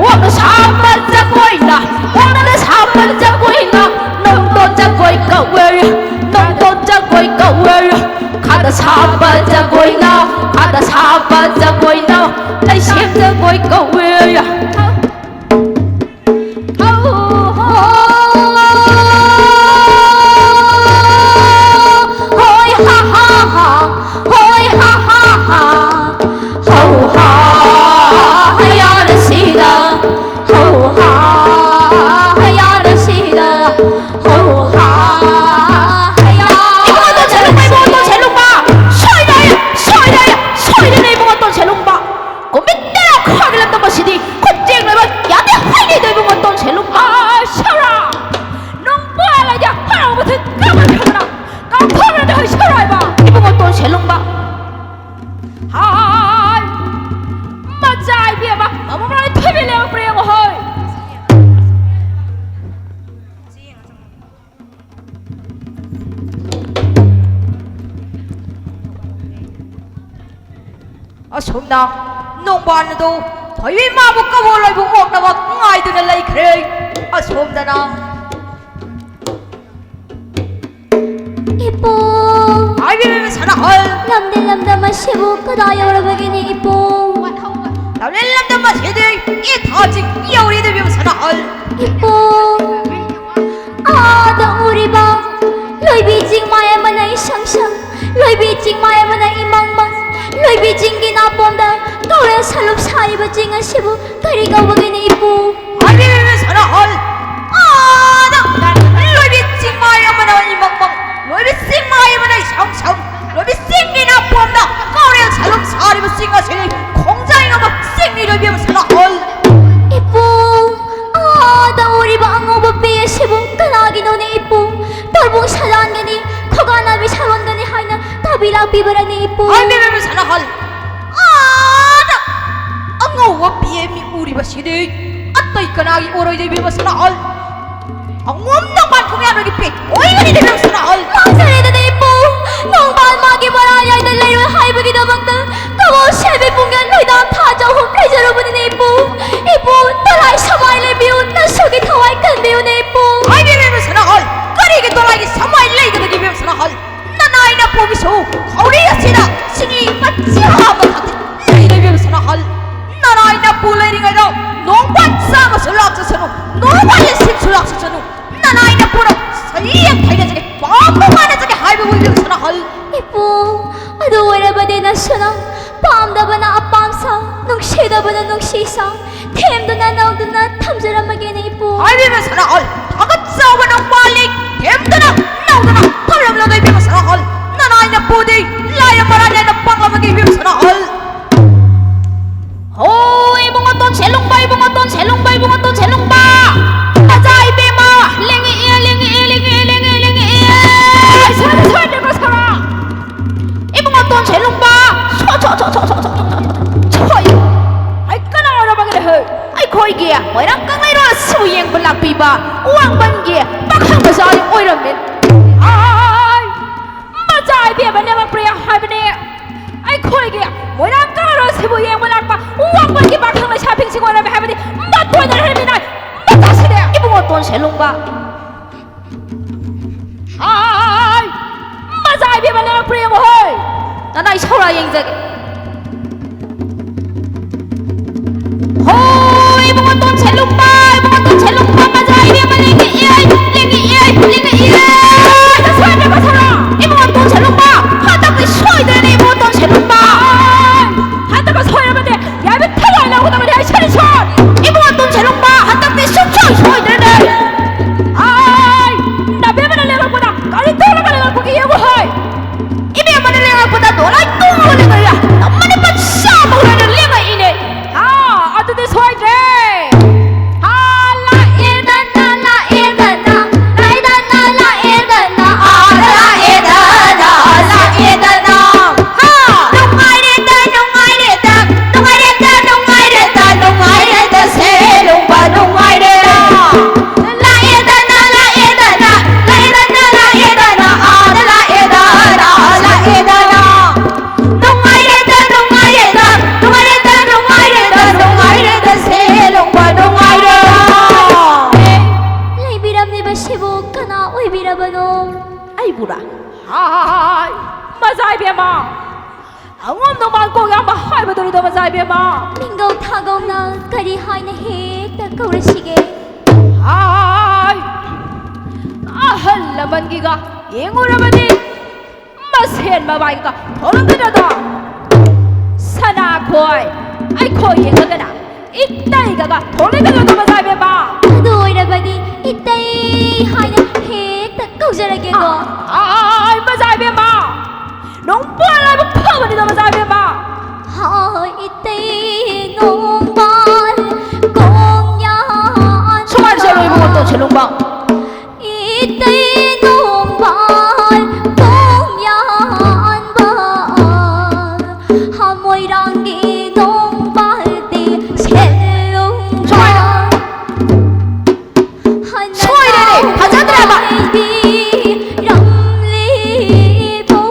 ꯋꯥꯅ ꯁꯥꯕ ꯖꯒꯣꯏꯅ, ꯋꯥꯅ ꯁꯥꯕ ꯖꯒꯣꯏꯅ, ꯅꯣꯡꯗꯣꯟ ꯖꯒꯣꯏ ꯀꯧꯋꯦ, ꯅꯣꯡꯗꯣꯟ ꯖꯒꯣꯏ ꯀꯧꯋꯦ꯫ ꯈꯥꯗ ꯁꯥꯕ ꯖꯒꯣꯏꯅ, ꯈꯥꯗ ꯁꯥꯕ ꯖꯒꯣꯏꯅ, ꯂꯩꯁꯦꯝ ꯖꯒꯣꯏ ꯀꯧꯋꯦ꯫ ꯍꯣ, ꯍꯣ, ꯍꯣꯏ ꯍꯥ ꯍꯥ ꯍꯥ, ꯍꯣꯏ ꯍꯥ ꯍꯥ ꯍꯥ, ꯍꯧ ꯍꯥ, ꯍꯌꯥꯅ ꯁꯤꯗ, ꯍꯧ ꯍꯥ, ꯍꯌꯥꯅ ꯁꯤꯗ, ꯍꯧ ꯍꯥ, ꯍꯌꯥꯅ ꯏꯕꯣꯇꯣꯟ ꯁꯦꯂꯨꯡꯕ, ꯏꯕꯣꯇꯣꯟ ꯁꯦꯂꯨꯡꯕ! ꯁꯣꯏꯔꯦ, ꯁꯣꯏꯔꯦ, ꯁꯣꯏꯔꯦꯅꯦ ꯏꯕꯣꯇꯣꯟ ꯁꯦꯂꯨꯡꯕ! ꯀꯨꯝꯃꯤꯟꯅꯔ ꯈꯥꯒꯤ ꯂꯝꯗꯝ ꯑꯁꯨꯝꯅ ꯅꯣꯡꯕꯥꯟ ꯑꯗꯨ ꯊꯣꯏꯕꯤ ꯃꯥꯕꯨ ꯀꯕꯣꯜ ꯂꯣꯏꯕꯨ ꯑꯣꯛꯅꯕ ꯉꯥꯏꯗꯨꯅ ꯂꯩꯈ꯭ꯔꯦ꯫ ꯑꯁꯣꯝꯗꯅ ꯏꯄꯨ꯫ ꯍꯥꯏꯕꯤꯔꯤꯕ ꯁꯅꯥꯍꯜ꯫ ꯂꯝꯗꯤ ꯂꯝꯗꯝ ꯑꯁꯤꯕꯨ ꯀꯗꯥꯏ ꯌꯧꯔꯕꯒꯦꯅꯦ ꯏꯄꯨ? ꯂꯝꯂꯦꯟ ꯂꯝꯗꯝ ꯑꯁꯤꯗꯤ ꯏꯊꯥꯖꯤꯡ ꯌꯧꯔꯦꯗ ꯏꯕꯦꯝꯃ ꯁꯅꯥꯍꯜ꯫ ꯏꯄꯨ꯫ ꯑꯥꯗ ꯎꯔꯤꯕ ꯂꯣꯏꯕꯤ ꯆꯤꯡꯃꯥꯏ ꯑꯃꯅ ꯏꯁꯪ ꯁꯪ, ꯂꯣꯏꯕꯤ ꯆꯤꯡꯃꯥꯏ ꯑꯃꯅ ꯏꯃꯪ ꯃꯪ, ꯂꯣꯏꯕꯤ ꯆꯤꯡꯒꯤ ꯅꯥꯄꯣꯝꯗ ꯀꯧꯔꯦꯜ ꯁꯂꯨꯞ ꯁꯥꯔꯤꯕ ꯆꯤꯡ ꯑꯁꯤꯕꯨ ꯀꯔꯤ ꯀꯧꯕꯒꯦꯅꯦ ꯏꯄꯨ? ꯍꯥꯏꯕꯤꯔꯤꯕ ꯁꯅꯥꯍꯜ꯫ ꯑꯥꯗ ꯂꯣꯏꯕꯤ ꯆꯤꯡꯃꯥꯏ ꯑꯃꯅ ꯏꯃꯪ ꯃꯪ, ꯂꯣꯏꯕꯤ ꯆꯤꯡꯃꯥꯏ ꯑꯃꯅ ꯏꯁꯪ ꯁꯪ, ꯂꯣꯏꯕꯤ ꯆꯤꯡꯒꯤ ꯅꯥꯄꯣꯝꯗ ꯀꯧꯔꯦꯜ ꯁꯂꯨꯞ ꯁꯥꯔꯤꯕ ꯆꯤꯡ ꯑꯁꯤꯅꯤ꯫ ꯈꯣꯡꯖꯩ ꯑꯃ ꯆꯤꯡꯅꯤ ꯂꯣꯏꯕꯤ ꯑꯃ ꯁꯅꯥꯍꯜ꯫ ꯏꯄꯨ, ꯑꯥꯗ ꯎꯔꯤꯕ ꯑꯉꯧꯕ ꯄꯤ ꯑꯁꯤꯕꯨ ꯀꯅꯥꯒꯤꯅꯣꯅꯦ ꯏꯄꯨ? ꯇꯣꯔꯕꯨꯡ ꯁꯂꯥꯟꯒꯅꯤ, ꯈꯣꯒꯥ ꯅꯥꯕꯤ ꯁꯥꯂꯣꯟꯒꯅꯤ ꯍꯥꯏꯅ ꯇꯥꯕꯤ ꯂꯥꯛꯄꯤꯕꯔꯅꯦ ꯏꯄꯨ? ꯍꯥꯏꯕꯤꯔꯤꯕ ꯁꯅꯥꯍꯜ꯫ ꯑꯥꯗ ꯑꯉꯧꯕ ꯄꯤ ꯑꯃ ꯎꯔꯤꯕꯁꯤꯗꯤ ꯑꯇꯩ ꯀꯅꯥꯒꯤ ꯑꯣꯏꯔꯣꯏꯗ ꯏꯕꯦꯝꯃ ꯁꯅꯥꯍꯜ? ꯑꯉꯣꯝ ꯅꯣꯡꯕꯥꯟ ꯈꯣꯡꯌꯥꯟꯕꯒꯤ ꯄꯤ ꯑꯣꯏꯒꯅꯤꯗ ꯏꯕꯦꯝꯃ ꯁꯅꯥꯍꯜ꯫ ꯂꯥꯛꯆꯔꯦꯗꯅ ꯏꯄꯨ, ꯅꯣꯡꯕꯥꯟ ꯃꯥꯒꯤ ꯃꯔꯥꯌꯥꯏꯗ ꯂꯩꯔꯣꯏ ꯍꯥꯏꯕꯒꯤꯗꯃꯛꯇ ꯀꯕꯣꯜ ꯁꯦꯝꯕꯤ ꯄꯨꯡꯌꯥꯟ ꯂꯣꯏꯗꯥꯝ ꯊꯥ ꯆꯍꯨꯝ ꯂꯩꯖꯔꯨꯕꯅꯤꯅꯦ ꯏꯄꯨ꯫ ꯏꯄꯨ, ꯇꯂꯥꯏ ꯁꯃꯥꯏ ꯂꯩꯕꯤꯌꯨ, ꯅꯁꯨꯒꯤ ꯊꯋꯥꯏ ꯀꯟꯕꯤꯌꯨꯅꯦ ꯏꯄꯨ꯫ ꯍꯥꯏꯕꯤꯔꯤꯕ ꯁꯅꯥꯍꯜ, ꯀꯔꯤꯒꯤ ꯇꯣꯂꯥꯏꯒꯤ ꯁꯃꯥꯏ ꯂꯩꯒꯗꯒꯦ ꯏꯕꯦꯝꯃ ꯁꯅꯥꯍꯜ? ꯅꯅꯥꯏꯅ ꯄꯨꯕꯤꯁꯨ ꯈꯧꯔꯤ ꯑꯁꯤꯗ ꯁꯤꯡꯏ ꯃꯆꯥ ꯑꯃ ꯈꯛꯇ ꯂꯩꯔꯦ ꯏꯕꯦꯝꯃ ꯁꯅꯥꯍꯜ꯫ ꯅꯅꯥꯏꯅ ꯄꯨ ꯂꯩꯔꯤꯉꯩꯗ ꯅꯣꯡꯕꯥꯟ ꯆꯥꯕꯁꯨ ꯂꯥꯛꯆꯁꯅꯨ, ꯅꯣꯡꯕꯥꯟ ꯂꯤꯁꯤꯡꯁꯨ ꯂꯥꯛꯆꯁꯅꯨ꯫ ꯅꯅꯥꯏꯅ ꯄꯨꯔ ꯁꯌꯦꯡ ꯊꯩꯅꯖꯒꯦ, ꯄꯥꯝꯕ ꯃꯥꯟꯅꯖꯒꯦ ꯍꯥꯏꯕꯕꯨ ꯏꯕꯦꯝꯃ ꯁꯅꯥꯍꯜ꯫ ꯏꯄꯨ, ꯑꯗꯨ ꯑꯣꯏꯔꯕꯗꯤ ꯅꯁꯨꯅ ꯄꯥꯝꯗꯕꯅ ꯑꯄꯥꯝ ꯁꯥ, ꯅꯨꯡꯁꯤꯗꯕꯅ ꯅꯨꯡꯁꯤ ꯁꯥ, ꯊꯦꯝꯗꯨꯅ ꯅꯧꯗꯨꯅ ꯊꯝꯖꯔꯝꯃꯒꯦꯅꯦ ꯏꯄꯨ꯫ ꯍꯥꯏꯕꯤꯕ ꯁꯅꯥꯍꯜ, ꯊꯥꯒꯠꯆꯕꯅ ꯋꯥꯠꯂꯤ, ꯊꯦꯝꯗꯨꯅ ꯅꯧꯗꯨꯅ ꯊꯝꯂꯝꯂꯒ ꯏꯕꯦꯝꯃ ꯁꯅꯥꯍꯜ, ꯅꯅꯥꯏꯅ ꯄꯨꯗꯤ ꯂꯥꯏꯔ ꯃꯔꯥꯏ ꯂꯥꯏꯅ ꯄꯥꯛꯂꯝꯃꯒꯦ ꯏꯕꯦꯝꯃ ꯁꯅꯥꯍꯜ꯫ ꯍꯣ, ꯏꯕꯨꯡꯉꯣ ꯇꯣꯟꯁꯦ ꯂꯨꯡꯕ, ꯏꯕꯨꯡꯉꯣ ꯇꯣꯟꯁꯦ ꯂꯨꯡꯕ, ꯏꯕꯨꯡꯉꯣ ꯇꯣꯟꯁꯦ ꯂꯨꯡꯕ꯫ ꯃꯆꯥ ꯏꯕꯦꯝꯃ, ꯂꯦꯡꯉꯛꯑꯦ, ꯂꯦꯡꯉꯛꯑꯦ, ꯂꯦꯡꯉꯛꯑꯦ, ꯂꯦꯡꯉꯛꯑꯦ, ꯂꯦꯡꯉꯛꯑꯦ꯫ ꯁꯣꯏꯔꯦ, ꯁꯣꯏꯔꯦ, ꯁꯣꯏꯔꯦ, ꯁꯣꯏꯔꯦ꯫ ꯏꯕꯨꯡꯉꯣ ꯇꯣꯟꯁꯦ ꯂꯨꯡꯕ꯫ ꯁꯣ, ꯁꯣ, ꯁꯣ꯫ ꯍꯣꯏ꯫ ꯑꯩ ꯀꯅꯥ ꯑꯣꯏꯔꯕꯒꯦ, ꯍꯦ? ꯑꯩꯈꯣꯏꯒꯤ ꯃꯣꯏꯔꯥꯡ ꯀꯪꯂꯩꯔꯣꯜ ꯑꯁꯤꯕꯨ ꯌꯦꯡꯕ ꯂꯥꯛꯄꯤꯕ ꯋꯥꯡꯕꯟꯒꯤ ꯄꯥꯈꯪ ꯃꯆꯥ ꯑꯣꯏꯔꯝꯃꯤ꯫ ꯑꯥꯏ! ꯃꯆꯥ ꯏꯕꯦꯝꯃ ꯅꯦꯝꯃꯛ ꯄ꯭ꯔꯤꯌꯥ ꯍꯥꯏꯕꯅꯦ꯫ ꯑꯩꯈꯣꯏꯒꯤ ꯃꯣꯏꯔꯥꯡ ꯀꯪꯂꯥꯔꯣꯜꯁꯤꯕꯨ ꯌꯦꯡꯕ ꯂꯥꯛꯄ ꯋꯥꯡꯕꯒꯤ ꯄꯥꯈꯪ ꯂꯩꯁꯥꯕꯤꯁꯤꯡ ꯑꯣꯏꯔꯝꯃꯦ ꯍꯥꯏꯕꯗꯤ ꯃꯇꯣꯟꯗ ꯍꯥꯏꯔꯝꯃꯤꯅ ꯃꯇꯥꯁꯤꯗꯤ ꯏꯕꯨꯡꯉꯣ ꯇꯣꯟꯁꯦ ꯂꯨꯡꯕ꯫ ꯍꯥꯏ! ꯃꯖꯥ ꯏꯕꯦꯝꯃ ꯂꯦꯡꯉꯛꯄ꯭ꯔꯥ ꯌꯦꯡꯉꯣ ꯍꯣꯏ! ꯅꯅꯥꯏ ꯁꯧꯔꯥ ꯌꯦꯡꯖꯒꯦ꯫ ꯍꯣꯏ, ꯏꯕꯨꯡꯉꯣ ꯇꯣꯟꯁꯦ ꯂꯨꯡꯕ, ꯏꯕꯨꯡꯉꯣ ꯇꯣꯟꯁꯦ ꯂꯨꯡꯕ, ꯃꯖꯥ ꯏꯕꯦꯝꯃ ꯂꯦꯡꯉꯛꯑꯦ, ꯂꯦꯡꯉꯛꯑꯦ, ꯂꯦꯡꯉꯛꯑꯦ꯫ ꯁꯣꯏꯗ꯭ꯔꯦ ꯀꯣ ꯁꯧꯔꯥ! ꯏꯕꯨꯡꯉꯣ ꯇꯣꯟꯁꯦ ꯂꯨꯡꯕ, ꯍꯟꯗꯛꯇꯤ ꯁꯣꯏꯗ꯭ꯔꯦꯅꯦ ꯏꯕꯨꯡꯉꯣ ꯇꯣꯟꯁꯦ ꯂꯨꯡꯕ꯫ ꯍꯟꯗꯛꯀ ꯁꯣꯏꯔꯕꯗꯤ ꯌꯥꯏꯕ ꯊꯋꯥꯏ ꯂꯧꯒꯗꯕꯅꯤ ꯑꯩ ꯁꯔꯤꯁꯣꯟ! ꯏꯕꯨꯡꯉꯣ ꯇꯣꯟꯁꯦ ꯂꯨꯡꯕ, ꯍꯟꯗꯛꯇꯤ ꯁꯨꯡꯁꯣꯏ ꯁꯣꯏꯗ꯭ꯔꯦꯅꯦ꯫ ꯑꯥꯏ! ꯅꯕꯦꯝꯃꯅ ꯂꯦꯡꯉꯛꯄꯗ ꯒꯥꯔꯤ ꯇꯧꯔꯒ ꯂꯦꯡꯉꯛꯄꯒꯤ ꯌꯦꯡꯉꯨ ꯍꯣꯏ! ꯏꯕꯦꯝꯃꯅ ꯂꯦꯡꯉꯛꯄꯗ ꯗꯣꯂꯥꯏ ꯇꯣꯡꯉꯒ ꯂꯦꯡꯉꯛꯏꯔꯥ? ꯅꯝꯃꯅꯤ ꯄꯩꯁꯥ ꯃꯧꯔꯅ ꯂꯦꯡꯉꯛꯏꯅꯦ꯫ ꯍꯥ, ꯑꯗꯨꯗꯤ ꯁꯣꯏꯗ꯭ꯔꯦ꯫ ꯍꯥ, ꯂꯥꯛꯑꯦꯗꯅ, ꯂꯥꯛꯑꯦꯗꯅ, ꯂꯥꯛꯑꯦꯗꯅ, ꯂꯥꯛꯑꯦꯗꯅ, ꯑꯥ, ꯂꯥꯛꯑꯦꯗꯅ, ꯂꯥꯛꯑꯦꯗꯅ꯫ ꯍꯥ, ꯅꯨꯡꯉꯥꯏꯔꯦꯗ, ꯅꯨꯡꯉꯥꯏꯔꯦꯗ, ꯅꯨꯡꯉꯥꯏꯔꯦꯗ, ꯅꯨꯡꯉꯥꯏꯔꯦꯗ, ꯅꯨꯡꯉꯥꯏꯔꯦꯗ, ꯁꯦ ꯂꯨꯡꯕ ꯅꯨꯡꯉꯥꯏꯔꯦꯗ꯫ ꯂꯥꯛꯑꯦꯗꯅ, ꯂꯥꯛꯑꯦꯗꯅ, ꯂꯥꯛꯑꯦꯗꯅ, ꯂꯥꯛꯑꯦꯗꯅ, ꯑꯥꯗ ꯂꯥꯛꯑꯦꯗꯅ, ꯂꯥꯛꯑꯦꯗꯅ꯫ ꯅꯨꯡꯉꯥꯏꯔꯦꯗ, ꯅꯨꯡꯉꯥꯏꯔꯦꯗ, ꯅꯨꯡꯉꯥꯏꯔꯦꯗ, ꯅꯨꯡꯉꯥꯏꯔꯦꯗ, ꯅꯨꯡꯉꯥꯏꯔꯦꯗ, ꯁꯦ ꯂꯨꯡꯕ ꯅꯨꯡꯉꯥꯏꯔꯦꯗ꯫ ꯂꯩꯕꯤꯔꯝꯂꯤꯕꯁꯤꯕꯨ ꯀꯅꯥ ꯑꯣꯏꯕꯤꯔꯕꯅꯣ? ꯑꯩꯕꯨꯔꯥ? ꯍꯥꯏ, ꯃꯖꯥ ꯏꯕꯦꯝꯃ! ꯑꯉꯣꯝ ꯅꯣꯡꯃꯥꯟ ꯀꯧ ꯌꯥꯝꯕ ꯍꯥꯏꯕꯗꯨꯅꯤꯗꯣ, ꯃꯆꯥ ꯏꯕꯦꯝꯃ꯫ ꯃꯤꯡꯒꯧ ꯊꯥꯒꯧꯅ ꯀꯔꯤ ꯍꯥꯏꯅ ꯍꯦꯛꯇ ꯀꯧꯔꯁꯤꯒꯦ? ꯍꯥꯏ! ꯑꯍꯜ ꯂꯃꯟꯒꯤꯒ ꯌꯦꯡꯉꯨꯔꯕꯗꯤ ꯃꯁꯦꯟ ꯃꯃꯥꯏꯒ ꯊꯣꯛꯂꯝꯒꯗ꯭ꯔꯗꯣ? ꯁꯅꯥꯈꯣꯏ, ꯑꯩꯈꯣꯏ ꯌꯦꯡꯉꯒꯅ ꯏꯇꯩꯒꯒ ꯊꯣꯛꯂꯝꯒꯗ꯭ꯔꯗꯣ, ꯃꯆꯥ ꯏꯕꯦꯝꯃ? ꯑꯗꯨ ꯑꯣꯏꯔꯕꯗꯤ ꯏꯇꯩ ꯍꯥꯏꯅ ꯍꯦꯛꯇ ꯀꯧꯖꯔꯒꯦꯀꯣ꯫ ꯑꯥꯏ, ꯃꯆꯥ ꯏꯕꯦꯝꯃ! ꯅꯣꯡꯄꯣꯛ ꯂꯥꯏꯕꯛ ꯐꯕꯅꯤꯗꯣ, ꯃꯆꯥ ꯏꯕꯦꯝꯃ! ꯍꯥꯏ, ꯏꯇꯩ ꯅꯣꯡꯕꯥꯜ ꯀꯣꯡꯌꯥꯟ ꯁꯨꯃꯥꯏꯅ ꯆꯠꯂꯣ, ꯏꯕꯨꯡꯉꯣ, ꯇꯣꯟꯁꯦ ꯂꯨꯡꯕ꯫ ꯏꯇꯩ ꯅꯣꯡꯕꯥꯜ ꯀꯣꯡꯌꯥꯟꯕ, ꯍꯥ, ꯃꯣꯏꯔꯥꯡꯒꯤ ꯅꯣꯡꯕꯥꯜꯗꯤ ꯁꯦꯜꯂꯨꯡꯕ꯫ ꯁꯨꯃꯥꯏꯅ꯫ ꯁꯣꯏꯔꯦꯅꯦ, ꯐꯖꯗ꯭ꯔꯦꯕ꯫ ꯍꯥꯏꯕꯤꯔꯝꯂꯤꯕꯣ꯫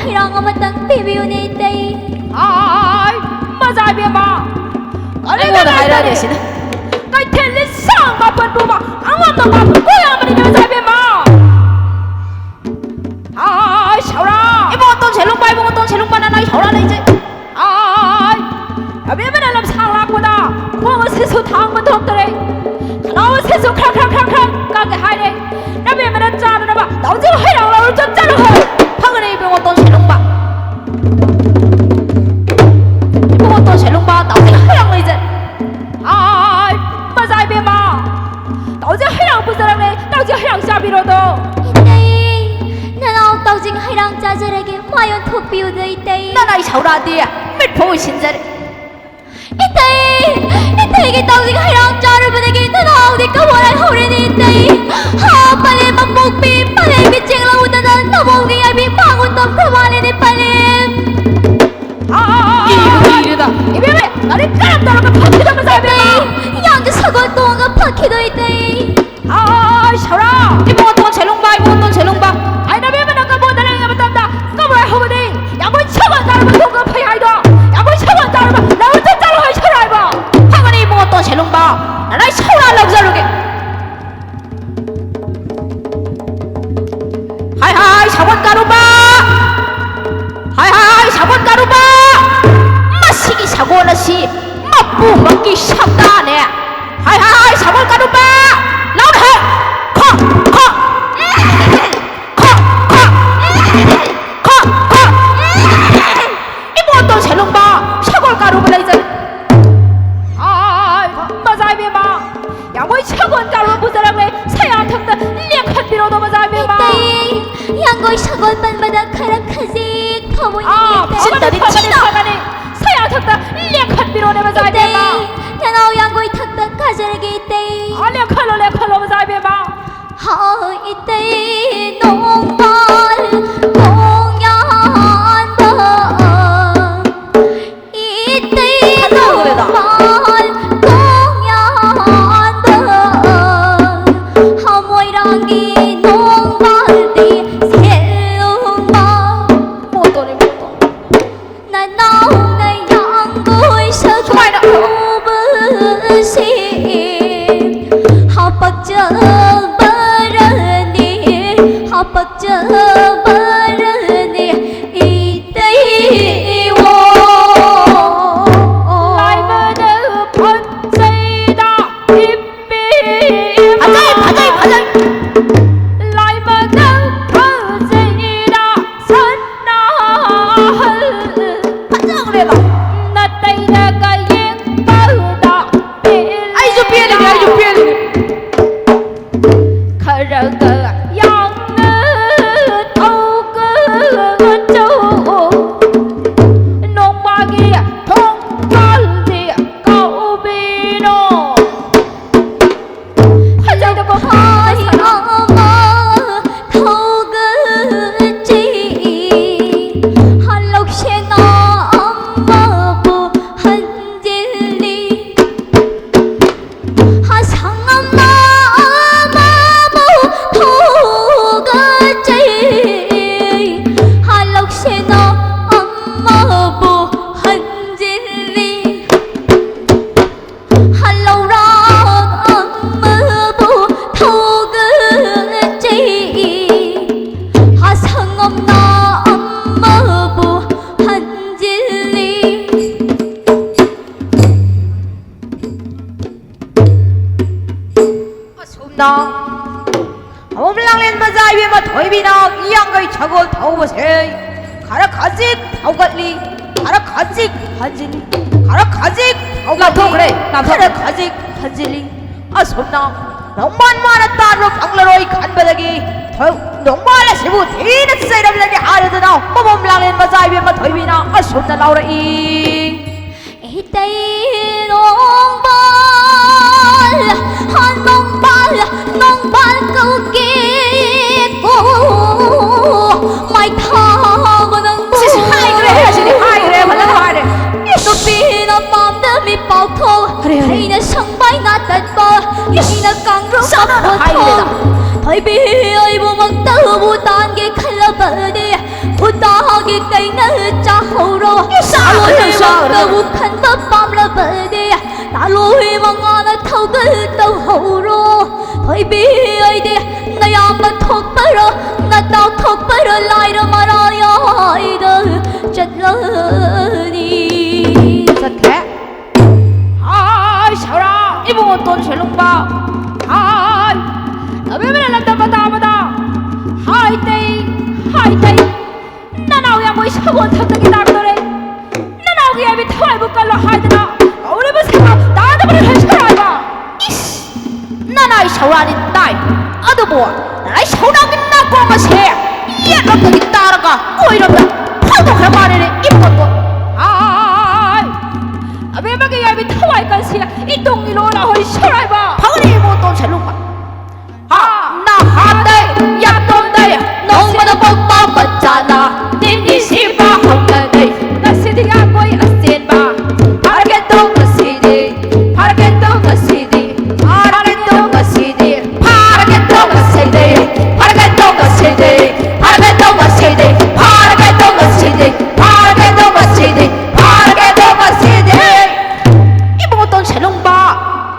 ꯍꯩꯔꯥꯡ ꯑꯃꯇꯪ ꯄꯤꯕꯤꯌꯨꯅꯦ, ꯏꯇꯩ꯫ ꯑꯥꯏ, ꯃꯖꯥ ꯏꯕꯦꯝꯃ꯫ ꯑꯩꯉꯣꯟꯗ ꯍꯥꯏꯔꯛꯑꯅꯤ ꯑꯁꯤꯅ꯫ ꯀꯩꯊꯦꯜ ꯂꯤꯁꯥꯡ ꯃꯥꯄꯟ ꯄꯨꯕ ꯑꯉꯝꯕ ꯃꯥꯄꯟ ꯀꯣꯏꯔꯥꯡꯕꯅꯤꯅꯦ ꯃꯖꯥ ꯏꯕꯦꯝꯃ꯫ ꯑꯥꯏ, ꯁꯧꯔꯥ꯫ ꯏꯕꯨꯡꯉꯣ ꯇꯣꯟꯁꯦ ꯂꯨꯡꯕ, ꯏꯕꯨꯡꯉꯣ ꯇꯣꯟꯁꯦ ꯂꯨꯡꯕ, ꯅꯅꯥꯏ ꯁꯧꯔꯥ ꯂꯩꯖꯩ꯫ ꯑꯥꯏ, ꯑꯕꯦꯝꯃꯅ ꯂꯝꯁꯥꯡ ꯂꯥꯛꯄꯗ ꯈꯣꯡ ꯑꯁꯤꯁꯨ ꯊꯥꯡꯕ ꯊꯣꯛꯇꯔꯦ꯫ ꯈꯅꯥꯎ ꯑꯁꯤꯁꯨ ꯈ꯭ꯔꯛ ꯈ꯭ꯔꯛ ꯈ꯭ꯔꯛ ꯈ꯭ꯔꯛ ꯀꯥꯒꯦ ꯍꯥꯏꯔꯦ꯫ ꯅꯕꯦꯝꯃꯅ ꯆꯥꯅꯅꯕ ꯇꯥꯎꯖꯤꯡ ꯍꯩꯔꯥꯡ ꯂꯧꯔꯨ ꯆꯠꯆꯔꯨ ꯍꯣꯏ꯫ ꯐꯒꯅꯤ ꯏꯕꯨꯡꯉꯣ ꯇꯣꯟꯁꯦ ꯂꯨꯡꯕ꯫ ꯏꯕꯨꯡꯉꯣ ꯇꯣꯟꯁꯦ ꯂꯨꯡꯕ, ꯇꯥꯎꯖꯤꯡ ꯍꯩꯔꯥꯡ ꯂꯩꯖꯩ꯫ ꯑꯥꯏ, ꯃꯖꯥ ꯏꯕꯦꯝꯃ, ꯇꯥꯎꯖꯤꯡ ꯍꯩꯔꯥꯡ ꯄꯨꯖꯔꯛꯂꯦ, ꯇꯥꯎꯖꯤꯡ ꯍꯩꯔꯥꯡ ꯆꯥꯕꯤꯔꯣꯗꯣ꯫ ꯏꯇꯩ, ꯅꯅꯥꯎ ꯇꯥꯎꯖꯤꯡ ꯍꯩꯔꯥꯡ ꯆꯥꯖꯔꯒꯦ, ꯃꯥꯏ ꯑꯣꯟꯊꯣꯛꯄꯤꯌꯨꯗ, ꯏꯇꯩ꯫ ꯅꯅꯥꯏ ꯁꯧꯔꯥꯗꯤ ꯃꯤꯠ ꯐꯥꯎ ꯎꯏꯁꯤꯟꯖꯔꯦ꯫ ꯏꯇꯩ, ꯏꯇꯩꯒꯤ ꯇꯥꯎꯖꯤꯡ ꯍꯩꯔꯥꯡ ꯆꯥꯔꯨꯕꯗꯒꯤ ꯅꯅꯥꯎꯗꯤ ꯀꯋꯥꯔ ꯍꯧꯔꯦꯅꯦ, ꯏꯇꯩ꯫ ꯍꯥ, ꯄꯂꯦꯝ ꯃꯄꯣꯛꯄꯤ, ꯄꯂꯦꯝꯒꯤ ꯆꯦꯡ ꯂꯧꯗꯅ ꯅꯃꯧꯒꯤ ꯑꯏꯕꯤ ꯄꯥꯡꯒꯨꯟ ꯇꯝꯈ꯭ꯔ ꯃꯥꯜꯂꯦꯅꯦ, ꯄꯂꯦꯝ꯫ ꯀꯤꯕꯨ ꯀꯤꯔꯦꯗ꯫ ꯏꯕꯦꯝꯃ, ꯒꯥꯔꯤ ꯀꯔꯝ ꯇꯧꯔꯒ ꯐꯝꯈꯤꯗꯕ ꯖꯥꯠꯅꯣ? ꯏꯇꯩ, ꯌꯥꯝꯅ ꯁꯒꯣꯜ ꯇꯣꯡꯉꯒ ꯐꯝꯈꯤꯗꯣ, ꯏꯇꯩ꯫ ꯑꯥꯏ, ꯁꯧꯔꯥ! ꯏꯕꯨꯡꯉꯣ ꯇꯣꯟꯁꯦ ꯂꯨꯡꯕ, ꯏꯕꯨꯡꯉꯣ ꯇꯣꯟꯁꯦ ꯂꯨꯡꯕ꯫ ꯑꯩ ꯅꯕꯦꯝꯃꯅ ꯀꯕꯣꯗ ꯂꯩꯔꯤꯉꯩ ꯃꯇꯝꯗ ꯀꯕꯣ ꯍꯧꯕꯅꯤ꯫ ꯌꯥꯝꯕꯨꯡ ꯁꯒꯣꯜ ꯇꯥꯔꯕ ꯊꯣꯡꯒ ꯐꯩ ꯍꯥꯏꯗꯣ꯫ ꯌꯥꯝꯕꯨꯡ ꯁꯒꯣꯜ ꯇꯥꯔꯕ ꯂꯧ ꯆꯠ ꯆꯠꯂꯣ ꯍꯥꯏ ꯁꯧꯔꯥ ꯏꯕꯣ꯫ ꯐꯒꯅꯤ ꯏꯕꯨꯡꯉꯣ ꯇꯣꯟꯁꯦ ꯂꯨꯡꯕ꯫ ꯅꯅꯥꯏ ꯁꯧꯔꯥ ꯂꯧꯖꯔꯨꯒꯦ꯫ ꯍꯥꯏ ꯍꯥꯏ, ꯁꯒꯣꯜ ꯀꯥꯔꯨꯕ! ꯍꯥꯏ ꯍꯥꯏ, ꯁꯒꯣꯜ ꯀꯥꯔꯨꯕ! ꯃꯁꯤꯒꯤ ꯁꯒꯣꯜ ꯑꯁꯤ ꯃꯄꯨꯃꯛꯀꯤ ꯁꯛꯇꯥꯅꯦ꯫ ꯍꯥꯏ ꯍꯥꯏ, ꯁꯒꯣꯜ ꯀꯥꯔꯨꯕ! ꯂꯥꯎꯅꯦ ꯍꯦ! ꯈꯣ, ꯈꯣ! ꯈꯣ, ꯈꯣ! ꯈꯣ, ꯈꯣ! ꯏꯕꯣꯇꯣꯟ ꯁꯦꯂꯨꯡꯕ, ꯁꯒꯣꯜ ꯀꯥꯔꯨꯕ ꯂꯩꯖꯔꯦ꯫ ꯍꯥꯏ, ꯃꯖꯥ ꯏꯕꯦꯝꯃ! ꯌꯥꯡꯒꯣꯏ ꯁꯒꯣꯜ ꯀꯥꯔꯨ ꯄꯨꯖꯔꯛꯂꯦ, ꯁꯌꯥꯊꯛꯇ ꯂꯦꯡꯈꯠꯄꯤꯔꯣꯗꯣ ꯃꯖꯥ ꯏꯕꯦꯝꯃ꯫ ꯏꯇꯩ, ꯌꯥꯡꯒꯣꯏ ꯁꯒꯣꯜ ꯄꯟꯕꯗ ꯈꯔ ꯈꯖꯤꯛ ꯐꯕꯣꯏ ꯑꯥ, ꯅꯤꯡꯉꯦ, ꯏꯇꯩ꯫ ꯐꯒꯅꯤ, ꯁꯤꯠꯇꯗꯤ ꯐꯒꯅꯤ, ꯊꯤꯅ꯫ ꯐꯒꯅꯤ꯫ ꯁꯌꯥꯊꯛꯇ ꯂꯦꯡꯈꯠꯄꯤꯔꯣꯅꯦ ꯃꯖꯥ ꯏꯇꯩ, ꯏꯕꯦꯝꯃ꯫ ꯅꯅꯥꯎ ꯌꯥꯡꯒꯣꯏ ꯊꯛꯇ ꯀꯥꯖꯔꯒꯦ, ꯏꯇꯩ꯫ ꯑꯥ, ꯅꯅꯥꯎꯅ ꯌꯥꯡꯒꯣꯏ ꯁꯨꯃꯥꯏꯅ꯫ ꯁꯛꯊꯣꯛꯎꯕꯁꯦ ꯍꯥꯄꯛꯆꯕꯔꯅꯦ, ꯍꯥꯄꯛꯆꯕꯔꯅꯦ, ꯏꯇꯩꯋꯣ꯫ ꯂꯥꯏꯕꯗ ꯐꯖꯩꯗ ꯏꯄꯦꯝꯃ꯫ ꯐꯖꯩ, ꯐꯖꯩ, ꯐꯖꯩ꯫ ꯂꯥꯏꯕꯗ ꯐꯖꯩꯗ ꯁꯅꯥꯍꯜ꯫ ꯐꯖꯈ꯭ꯔꯦꯕ꯫ ꯅꯇꯩꯅꯒ ꯌꯦꯡꯕꯗ ꯄꯦꯜꯂꯦ꯫ ꯑꯩꯁꯨ ꯄꯦꯜꯂꯤꯅꯦ, ꯑꯩꯁꯨ ꯄꯦꯜꯂꯤꯅꯦ꯫ ꯈꯔꯒ ꯌꯥꯡꯅ ꯊꯧꯒꯆꯧ꯫ ꯅꯣꯡꯃꯒꯤ ꯊꯣꯡ ꯄꯥꯜꯗꯤ ꯀꯧꯕꯤꯅꯣ꯫ ꯐꯖꯩꯗꯀꯣ꯫ ꯍꯥꯏ ꯑꯃ ꯊꯧꯒꯠꯆꯩ, ꯂꯧꯁꯦꯅ ꯑꯃꯕꯨ ꯍꯟꯖꯤꯜꯂꯤ꯫ ꯁꯪ ꯑꯃ ꯑꯃꯕꯨ ꯊꯧꯒꯠꯆꯩ, ꯂꯧꯁꯦꯅ ꯑꯃꯕꯨ ꯍꯟꯖꯤꯜꯂꯤ꯫ ꯂꯧꯔꯥꯛ ꯑꯃꯕꯨ ꯊꯧꯒꯠꯆꯩ, ꯁꯪ ꯑꯃꯅ ꯑꯃꯕꯨ ꯍꯟꯖꯤꯜꯂꯤ꯫ ꯑꯁꯨꯝꯅ ꯃꯕꯨꯝ ꯂꯥꯡꯂꯦꯟ ꯃꯆꯥ ꯏꯕꯦꯝꯃ ꯊꯣꯏꯕꯤꯅ ꯏꯌꯥꯡꯒꯩ ꯁꯒꯣꯜ ꯊꯧꯕꯁꯦ ꯈꯔ ꯈꯖꯤꯛ ꯊꯧꯒꯠꯂꯤ, ꯈꯔ ꯈꯖꯤꯛ ꯍꯟꯖꯤꯜꯂꯤ, ꯈꯔ ꯈꯖꯤꯛ ꯊꯧꯒꯠꯂꯤ, ꯂꯥꯞꯊꯣꯛꯈ꯭ꯔꯦ, ꯂꯥꯞꯊꯣꯛꯈ꯭ꯔꯦ꯫ ꯈꯔ ꯈꯖꯤꯛ ꯍꯟꯖꯤꯜꯂꯤ꯫ ꯑꯁꯨꯝꯅ ꯅꯣꯡꯃꯥꯟ ꯃꯥꯅ ꯇꯥꯟꯕ ꯐꯪꯂꯔꯣꯏ ꯈꯟꯕꯗꯒꯤ ꯊꯣꯏ-, ꯅꯣꯡꯃꯥꯟ ꯑꯁꯤꯕꯨ ꯊꯤꯅ ꯆꯩꯔꯝꯂꯒꯦ ꯍꯥꯏꯔꯗꯨꯅ ꯃꯕꯨꯝ ꯂꯥꯡꯂꯦꯟ ꯃꯆꯥ ꯏꯕꯦꯝꯃ ꯊꯣꯏꯕꯤꯅ ꯑꯁꯨꯝꯅ ꯂꯥꯎꯔꯛꯏ꯫ ꯏꯇꯩ ꯅꯣꯡꯕꯥꯜ, ꯍꯥ, ꯅꯣꯡꯕꯥꯜ, ꯅꯣꯡꯕꯥꯜ ꯀꯧꯒꯦꯀꯣ, ꯃꯥꯏꯊꯥꯕ ꯅꯪꯕꯨ꯫ ꯁꯤꯁ, ꯍꯥꯏꯈ꯭ꯔꯦ, ꯁꯤꯗꯤ ꯍꯥꯏꯈ꯭ꯔꯦ, ꯐꯖꯅ ꯍꯥꯏꯔꯦ꯫ ꯏꯁ! ꯅꯨꯄꯤꯅ ꯄꯥꯝꯗ ꯃꯤ ꯄꯥꯎꯊꯣꯛ, ꯍꯔꯦ, ꯍꯔꯦ꯫ ꯑꯩꯅ ꯁꯪꯕꯥꯏ ꯅꯥꯇꯠꯄ, ꯏꯁ! ꯑꯩꯅ ꯀꯥꯡꯗ꯭ꯔꯨꯝ ꯆꯞ ꯃꯥꯟꯅꯅ ꯃꯈꯣꯟ ꯍꯥꯏꯈ꯭ꯔꯦꯗ꯫ ꯊꯣꯛ꯫ ꯊꯣꯏꯕꯤ ꯑꯩꯕꯨ ꯃꯛꯇꯕꯨ ꯇꯥꯟꯒꯦ ꯈꯜꯂꯕꯗꯤ, ꯈꯨꯠ ꯇꯥꯒꯤ ꯀꯩꯅ ꯆꯥꯍꯧꯔꯣ꯫ ꯏꯁ, ꯁꯥꯂꯣꯏ ꯑꯗꯨꯝ ꯆꯥꯒꯗꯕ꯫ ꯃꯪꯗꯕꯨ ꯈꯟꯕ ꯄꯥꯝꯂꯕꯗꯤ ꯇꯥꯂꯣꯏ ꯃꯉꯥꯅ ꯊꯧꯒꯜ ꯇꯧꯍꯧꯔꯣ꯫ ꯊꯣꯏꯕꯤ ꯑꯩꯗꯤ ꯅꯌꯥꯝꯕ ꯊꯣꯛꯄꯔꯣ, ꯅꯇꯥꯎ ꯊꯣꯛꯄꯔꯣ, ꯂꯥꯏꯔ ꯃꯔꯥ ꯌꯥꯏꯗ ꯆꯠꯂꯅꯤ꯫ ꯆꯠꯈ꯭ꯔꯦ꯫ ꯍꯥꯏ ꯁꯧꯔꯥ ꯏꯕꯨꯡꯉꯣ ꯇꯣꯟ ꯁꯦꯂꯨꯡꯕ꯫ ꯍꯥꯏ ꯑꯕꯦꯝꯃꯅ ꯂꯝꯗꯝ ꯃꯇꯥ ꯃꯇꯥ꯫ ꯍꯥꯏ ꯇꯩ ꯍꯥꯏ ꯇꯩ꯫ ꯅꯅꯥꯎ ꯌꯥꯝꯕꯣꯏ ꯁꯒꯣꯜ ꯊꯛꯇꯒꯤ ꯇꯥꯛꯇꯣꯔꯦ꯫ ꯅꯅꯥꯎꯒꯤ ꯌꯥꯏꯕꯤ ꯊꯋꯥꯏꯕꯨ ꯀꯜꯂꯣ ꯍꯥꯏꯗꯅ ꯀꯧꯔꯤꯕ ꯁꯒꯣꯜ ꯇꯥꯗꯕꯅ ꯂꯣꯏꯁꯤꯜꯂꯛꯑꯕ꯫ ꯏꯁ! ꯅꯅꯥꯏ ꯁꯧꯔꯥꯗꯤ ꯇꯥꯏ꯫ ꯑꯗꯨꯕꯨ ꯅꯅꯥꯏ ꯁꯧꯔꯥꯒꯤ ꯅꯥꯀꯣꯡ ꯑꯁꯦ ꯌꯦꯠꯂꯣꯝꯗꯒꯤ ꯇꯥꯔꯒ ꯑꯣꯏꯔꯣꯝꯗ ꯐꯥꯎꯗꯣꯛꯈ꯭ꯔ ꯃꯥꯜꯂꯦꯅꯦ ꯏꯕꯣꯠꯇꯣ꯫ ꯍꯥꯏ! ꯑꯕꯦꯝꯃꯒꯤ ꯌꯥꯏꯕꯤ ꯊꯋꯥꯏ ꯀꯜꯁꯤ ꯏꯇꯨꯡ ꯏꯂꯣ ꯂꯥꯍꯣꯏ ꯁꯧꯔꯥꯏꯕ꯫ ꯐꯒꯅꯤ ꯏꯕꯣꯠꯇꯣ ꯁꯦꯂꯨꯡꯕ꯫ ꯍꯥ! ꯅꯍꯥꯟꯗꯩ ꯌꯥꯇꯣꯟꯗꯩ ꯅꯣꯡꯃꯗ ꯄꯣꯛꯄ ꯃꯆꯥꯅ ꯅꯤꯅꯤ ꯁꯤꯕ ꯍꯧꯅꯗꯦ꯫ ꯉꯁꯤꯗꯤ ꯌꯥꯡꯈꯣꯏ ꯑꯆꯦꯟꯕ ꯐꯥꯔꯒꯦ ꯇꯧ ꯉꯁꯤꯗꯤ, ꯐꯥꯔꯒꯦ ꯇꯧ ꯉꯁꯤꯗꯤ, ꯐꯥꯔꯒꯦ ꯇꯧ ꯉꯁꯤꯗꯤ, ꯐꯥꯔꯒꯦ ꯇꯧ ꯉꯁꯤꯗꯤ, ꯐꯥꯔꯒꯦ ꯇꯧ ꯉꯁꯤꯗꯤ, ꯐꯥꯔꯒꯦ ꯇꯧ ꯉꯁꯤꯗꯤ, ꯐꯥꯔꯒꯦ ꯇꯧ ꯉꯁꯤꯗꯤ, ꯐꯥꯔꯒꯦ ꯇꯧ ꯉꯁꯤꯗꯤ, ꯐꯥꯔꯒꯦ ꯇꯧ ꯉꯁꯤꯗꯤ꯫ ꯏꯕꯨꯡꯉꯣ ꯇꯣꯟ ꯁꯦꯂꯨꯡꯕ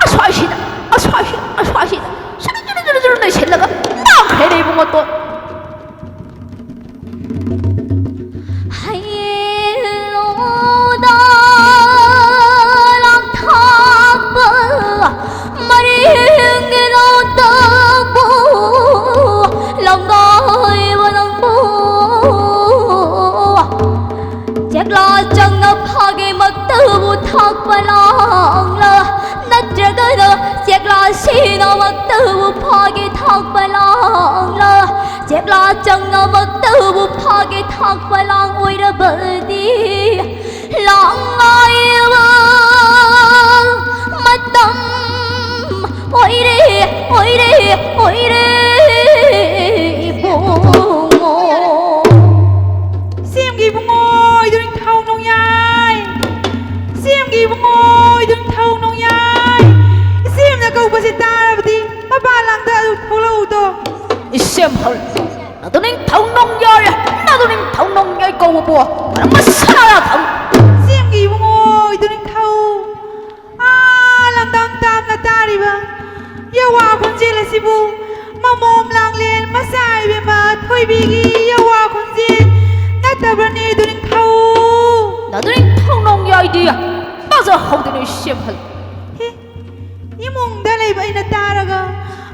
ꯑꯁ꯭ꯋꯥꯏꯁꯤꯗ, ꯑꯁ꯭ꯋꯥꯏꯁꯤꯗ, ꯑꯁ꯭ꯋꯥꯏꯁꯤꯗ꯫ ꯁꯨꯔꯨ ꯖꯨꯔꯨ ꯖꯨꯔꯨ ꯖꯨꯔꯨ ꯅꯩꯁꯤꯜꯂꯒ ꯃꯥꯡꯈ꯭ꯔꯦꯅꯦ ꯏꯕꯨꯡꯉꯣ ꯇꯣꯟ꯫ ꯍꯩꯂꯣꯗ ꯂꯥꯡꯊꯥꯛꯄ ꯃꯔꯤꯡꯒꯤ ꯂꯧꯇꯕꯨ ꯂꯝꯒꯥꯏꯕ ꯅꯪꯕꯨ꯫ ꯆꯦꯛꯂꯥ ꯆꯪꯅ ꯐꯥꯒꯦꯃꯛꯇꯕꯨ ꯊꯥꯛꯄ ꯂꯥꯡꯂ, ꯅꯠꯇ꯭ꯔꯒꯅ ꯆꯦꯛꯂꯥ ꯁꯤꯅꯃꯛꯇꯕꯨ ꯐꯥꯒꯦ ꯊꯥꯛꯄ ꯂꯥꯡꯂ, ꯆꯦꯛꯂꯥ ꯆꯪꯅꯃꯛꯇꯕꯨ ꯐꯥꯒꯦ ꯊꯥꯛꯄ ꯂꯥꯡ ꯑꯣꯏꯔꯕꯗꯤ, ꯂꯥꯡ ꯉꯥꯏꯕ ꯃꯇꯝ ꯑꯣꯏꯔꯦ, ꯑꯣꯏꯔꯦ, ꯑꯣꯏꯔꯦ, ꯏꯕꯨꯡꯉꯣ꯫ ꯁꯦꯝꯒꯤ ꯏꯕꯨꯡꯉꯣ, ꯏꯗꯨ ꯅꯤꯡꯊꯧ ꯅꯣꯡꯌꯥꯏ꯫ ꯁꯦꯝꯒꯤ ꯏꯕꯨꯡꯉꯣ, ꯏꯗꯨ ꯅꯤꯡꯊꯧ ꯅꯣꯡꯌꯥꯏ꯫ ꯏꯆꯦꯝꯅ ꯀꯧꯕꯁꯦ ꯇꯥꯔꯕꯗꯤ ꯃꯄꯥꯟ ꯂꯥꯡꯗ ꯑꯗꯨ ꯊꯣꯛꯂꯛꯎꯗꯣ꯫ ꯏꯆꯦꯝ ꯍꯧ-, ꯑꯗꯨ ꯅꯤꯡꯊꯧ ꯅꯣꯡꯌꯥꯏ꯫ ꯅꯤꯡꯊꯧ ꯅꯣꯡꯌꯥꯏ ꯀꯧꯕꯕꯨ ꯀꯔꯝꯕ ꯁꯅꯥ ꯊꯝ? ꯆꯦꯡꯒꯤ ꯏꯕꯨꯡꯉꯣ, ꯏꯗꯨ ꯅꯤꯡꯊꯧ꯫ ꯑꯥ, ꯂꯝꯗꯝ ꯇꯥꯝꯅ ꯇꯥꯔꯤꯕ ꯌꯥꯋꯥ ꯈꯣꯟꯖꯦꯜ ꯑꯁꯤꯕꯨ ꯃꯃꯣꯝ ꯂꯥꯡꯂꯦꯟ ꯃꯆꯥ ꯏꯕꯦꯝꯃ ꯊꯣꯏꯕꯤꯒꯤ ꯌꯥꯋꯥ ꯈꯣꯟꯖꯦꯜ ꯅꯠꯇꯕ꯭ꯔꯅꯦ, ꯏꯗꯨ ꯅꯤꯡꯊꯧ? ꯅꯗꯨ ꯅꯤꯡꯊꯧ ꯅꯣꯡꯌꯥꯏꯗꯤ ꯇꯥꯖꯍꯧꯗꯦꯅꯦ, ꯁꯦꯝꯍꯜ꯫ ꯍꯦ, ꯏꯃꯨꯡꯗ ꯂꯩꯕ ꯑꯩꯅ ꯇꯥꯔꯒ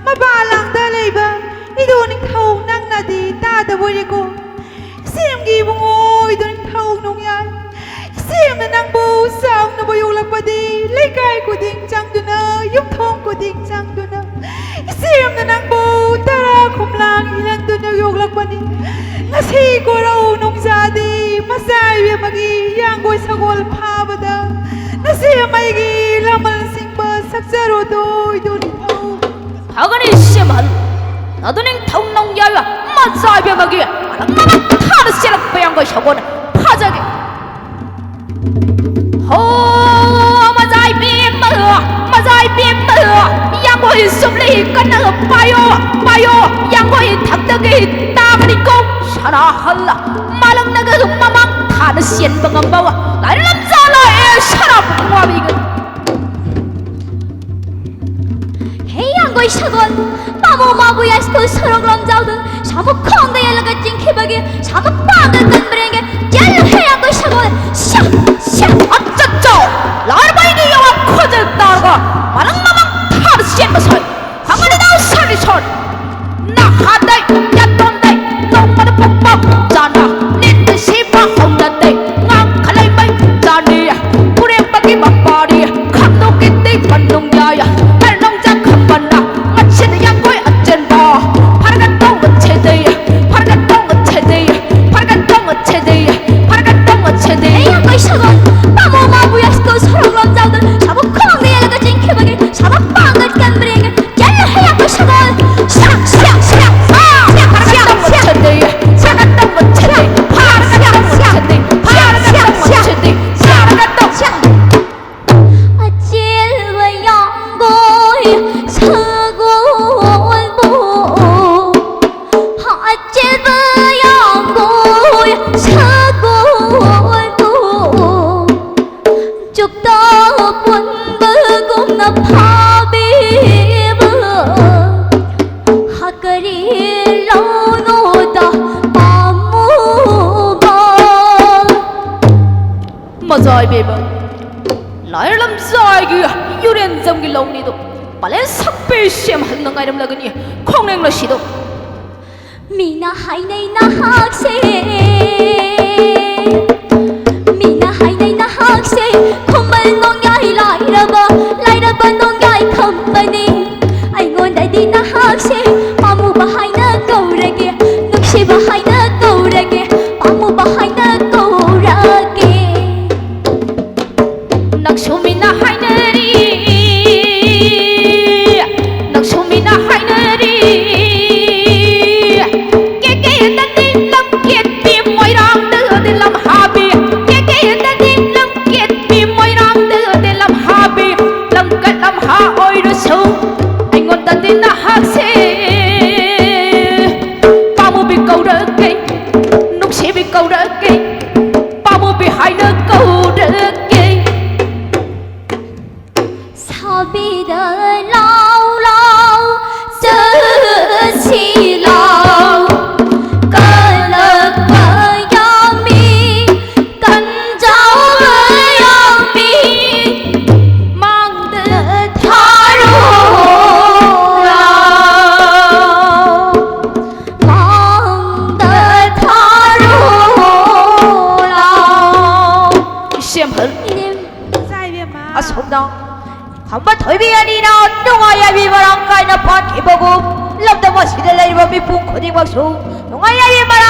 ꯃꯄꯥꯟ ꯂꯝꯗ ꯂꯩꯕ ꯏꯗꯨ ꯅꯤꯡꯊꯧ ꯅꯪꯅꯗꯤ ꯇꯥꯗꯕ ꯑꯣꯏꯔꯦꯀꯣ꯫ ꯏꯆꯦꯝꯒꯤ ꯏꯕꯨꯡꯉꯣ, ꯏꯗꯨ ꯅꯤꯡꯊꯧ ꯅꯣꯡꯌꯥꯏ, ꯏꯆꯦꯝꯅ ꯅꯪꯕꯨ ꯆꯥꯎꯅꯕ ꯌꯣꯛꯂꯛꯄꯗꯤ ꯂꯩꯀꯥꯏ ꯈꯨꯗꯤꯡ ꯆꯪꯗꯨꯅ, ꯌꯨꯝꯊꯣꯡ ꯈꯨꯗꯤꯡ ꯆꯪꯗꯨꯅ ꯏꯆꯦꯝꯅ ꯅꯪꯕꯨ ꯇꯔꯥ ꯈꯨꯝꯂꯥꯡ ꯏꯜꯍꯟꯗꯨꯅ ꯌꯣꯛꯂꯛꯄꯅꯤ꯫ ꯉꯁꯤ ꯀꯣꯔꯧ ꯅꯣꯡꯖꯥꯗꯤ ꯃꯆꯥ ꯏꯕꯦꯝꯃꯒꯤ ꯌꯥꯡꯒꯣꯏ ꯁꯒꯣꯜ ꯐꯥꯕꯗ ꯅꯆꯦ ꯑꯃꯒꯤ ꯂꯃꯟꯁꯤꯡꯕ ꯁꯛꯆꯔꯨꯗꯣꯏꯗꯣ ꯅꯤꯡꯊꯧ꯫ ꯐꯒꯅꯤ ꯁꯦꯝꯍꯜ꯫ ꯅꯗꯨ ꯅꯤꯡꯊꯧ ꯅꯣꯡꯌꯥꯏ ꯃꯆꯥ ꯏꯕꯦꯝꯃꯒꯤ ꯑꯔꯪ ꯃꯃꯛ ꯊꯥꯅ ꯆꯦꯜꯂꯛꯄ ꯌꯥꯡꯒꯣꯏ ꯁꯒꯣꯜ ꯐꯥꯖꯒꯦ꯫ ꯍꯣ, ꯃꯖꯥꯏ ꯕꯦꯝꯃ, ꯃꯖꯥꯏ ꯕꯦꯝꯃ, ꯌꯥꯡꯒꯣꯏ ꯆꯨꯞꯂꯤ ꯀꯟꯅ ꯄꯥꯏꯌꯣ, ꯄꯥꯏꯌꯣ, ꯌꯥꯡꯒꯣꯏ ꯊꯛꯇꯒꯤ ꯇꯥꯕꯅꯤꯀꯣ꯫ ꯁꯅꯥꯍꯜ, ꯃꯥꯂꯪꯅꯒ ꯃꯃꯥꯡ ꯊꯥꯅ ꯆꯦꯟꯕ ꯉꯝꯕ ꯂꯥꯏꯔ ꯂꯝꯖꯥ ꯂꯥꯛꯑꯦ, ꯁꯅꯥ ꯄꯨꯡꯉꯥꯕꯤꯒ꯫ ꯍꯦ ꯌꯥꯡꯒꯣꯏ ꯁꯒꯣꯜ, ꯄꯥꯃꯣ ꯃꯥꯕꯨ ꯌꯥꯏꯁ꯭ꯀꯨꯜ ꯁꯣꯔꯣꯛ ꯂꯝꯖꯥꯎꯗ ꯁꯥꯃꯨꯛ ꯈꯣꯡꯗ ꯌꯦꯜꯂꯒ ꯆꯤꯡꯈꯤꯕꯒꯤ ꯁꯥꯃꯨꯛ ꯄꯥꯡꯒ ꯀꯟꯕ꯭ꯔꯦꯡꯒꯦ꯫ ꯆꯦꯜꯂꯨ ꯍꯦ ꯌꯥꯡꯒꯣꯏ ꯁꯒꯣꯜ꯫ ꯁ꯭ꯌꯥ, ꯁ꯭ꯌꯥ꯫ ꯑꯠꯆꯥ, ꯆꯥ꯫ ꯂꯥꯔꯕꯩꯗꯤ ꯌꯥꯋꯥ ꯈꯣꯟꯖꯦꯜ ꯇꯥꯔꯒ ꯃꯂꯪ ꯃꯃꯪ ꯊꯥꯔ ꯆꯦꯟꯕ ꯁꯥꯏ꯫ ꯈꯪꯒꯅꯤꯗ ꯁꯥꯔꯤ ꯁꯣꯟ꯫ ꯅꯍꯥꯗꯩ ꯌꯥꯇꯣꯟꯗꯩ ꯅꯣꯡꯃꯗ ꯄꯣꯛꯄ ꯆꯥꯅ ꯅꯤꯟꯗ ꯁꯤꯕ ꯍꯧꯅꯗꯦ꯫ ꯉꯥꯡꯈ ꯂꯩꯃꯩ ꯆꯥꯅꯤ꯫ ꯄꯨꯔꯦꯝꯕꯒꯤ ꯃꯄꯥꯔꯤ ꯈꯪꯗꯣꯛꯈꯤꯗꯤ ꯃꯅꯨꯡ ꯌꯥꯏ꯫ ꯍꯔꯅꯧꯖ ꯈꯝꯕꯅ ꯉꯁꯤꯗꯤ ꯌꯥꯡꯒꯣꯏ ꯑꯆꯦꯟꯕ꯫ ꯐꯔꯒ ꯇꯧꯕ ꯊꯦꯗꯩ, ꯐꯔꯒ ꯇꯧꯕ ꯊꯦꯗꯩ, ꯐꯔꯒ ꯇꯧꯕ ꯑꯣꯖꯥ ꯏꯕꯦꯝꯃ, ꯂꯥꯏꯔ ꯂꯝꯖꯥꯏꯒꯤ ꯌꯨꯔꯦꯟꯖꯝꯒꯤ ꯂꯧꯅꯤꯗꯣ ꯄꯥꯂꯦꯟ ꯁꯛꯄꯤ ꯁꯦꯝꯍꯜꯅ ꯉꯥꯏꯔꯝꯂꯒꯅꯤ꯫ ꯈꯣꯡꯅꯦꯡ ꯂꯣꯏꯁꯤꯗꯣ꯫ ꯃꯤꯅ ꯍꯥꯏꯅꯩ ꯅꯍꯥꯛꯁꯦ, ꯃꯤꯅ ꯍꯥꯏꯅꯩ ꯅꯍꯥꯛꯁꯦ ꯈꯨꯃꯟ ꯅꯣꯡꯌꯥꯏ ꯂꯥꯏꯔꯕ, ꯂꯥꯏꯔꯕ ꯅꯣꯡꯌꯥꯏ ꯈꯝꯕꯅꯤ꯫ ꯑꯩꯉꯣꯟꯗꯗꯤ ꯅꯍꯥꯛꯁꯦ ꯄꯥꯝꯃꯨꯕ ꯍꯥꯏꯅ ꯀꯧꯔꯒꯦ, ꯅꯨꯡꯁꯤꯕ ꯍꯥꯏꯅ ꯀꯧꯔꯒꯦ, ꯄꯥꯝꯃꯨꯕ ꯍꯥꯏꯅ ꯀꯧꯔꯒꯦ꯫ ꯅꯪꯁꯨ ꯃꯤꯅ ꯍꯥꯏꯅꯔꯤ, ꯅꯪꯁꯨ ꯃꯤꯅ ꯍꯥꯏꯅꯔꯤ꯫ ꯀꯦꯀꯦꯗꯗꯤ ꯂꯝꯀꯦꯠꯄꯤ, ꯃꯣꯏꯔꯥꯡꯗꯗꯤ ꯂꯝꯍꯥꯕꯤ꯫ ꯀꯦꯀꯦꯗꯗꯤ ꯂꯝꯀꯦꯠꯄꯤ, ꯃꯣꯏꯔꯥꯡꯗꯗꯤ ꯂꯝꯍꯥꯕꯤ꯫ ꯂꯝꯀꯠ ꯂꯝꯍꯥ ꯑꯣꯏꯔꯁꯨ ꯑꯩꯉꯣꯟꯗꯗꯤ ꯅꯍꯥꯛꯁꯦ ꯄꯥꯝꯃꯨꯕꯤ ꯀꯧꯔꯛꯀꯦ, ꯅꯨꯡꯁꯤꯕꯤ ꯀꯧꯔꯛꯀꯦ, ꯄꯥꯝꯃꯨꯕꯤ ꯍꯥꯏꯅ ꯀꯧꯔꯛꯀꯦ꯫ ꯁꯥꯕꯤꯗ ꯂꯥꯎ ꯂꯥꯎ ꯆꯠꯁꯤ ꯂꯥꯎ, ꯀꯜꯂꯛꯄ ꯌꯥꯝꯃꯤ, ꯀꯟꯖꯥꯎꯕ ꯌꯥꯝꯃꯤ, ꯃꯥꯡꯗ ꯊꯥꯔꯣ ꯂꯥꯎ, ꯃꯥꯡꯗ ꯊꯥꯔꯣ ꯂꯥꯎ꯫ ꯏꯆꯦꯝꯍꯜ, ꯏꯅꯦꯝ꯫ ꯏꯆꯥ ꯏꯕꯦꯝꯃ꯫ ꯑꯁꯣꯝꯗ ꯈꯝꯕ ꯊꯣꯏꯕꯤ ꯑꯅꯤꯅ ꯅꯨꯡꯉꯥꯏ ꯌꯥꯏꯕꯤ ꯃꯔꯥꯡ ꯀꯥꯏꯅ ꯐꯥꯠꯈꯤꯕꯒꯨꯝ, ꯂꯝꯗꯝ ꯑꯁꯤꯗ ꯂꯩꯔꯤꯕ ꯃꯤꯄꯨꯝ ꯈꯨꯗꯤꯡꯃꯛꯁꯨ ꯅꯨꯡꯉꯥꯏ ꯌꯥꯏꯕꯤ ꯃꯔꯥꯡ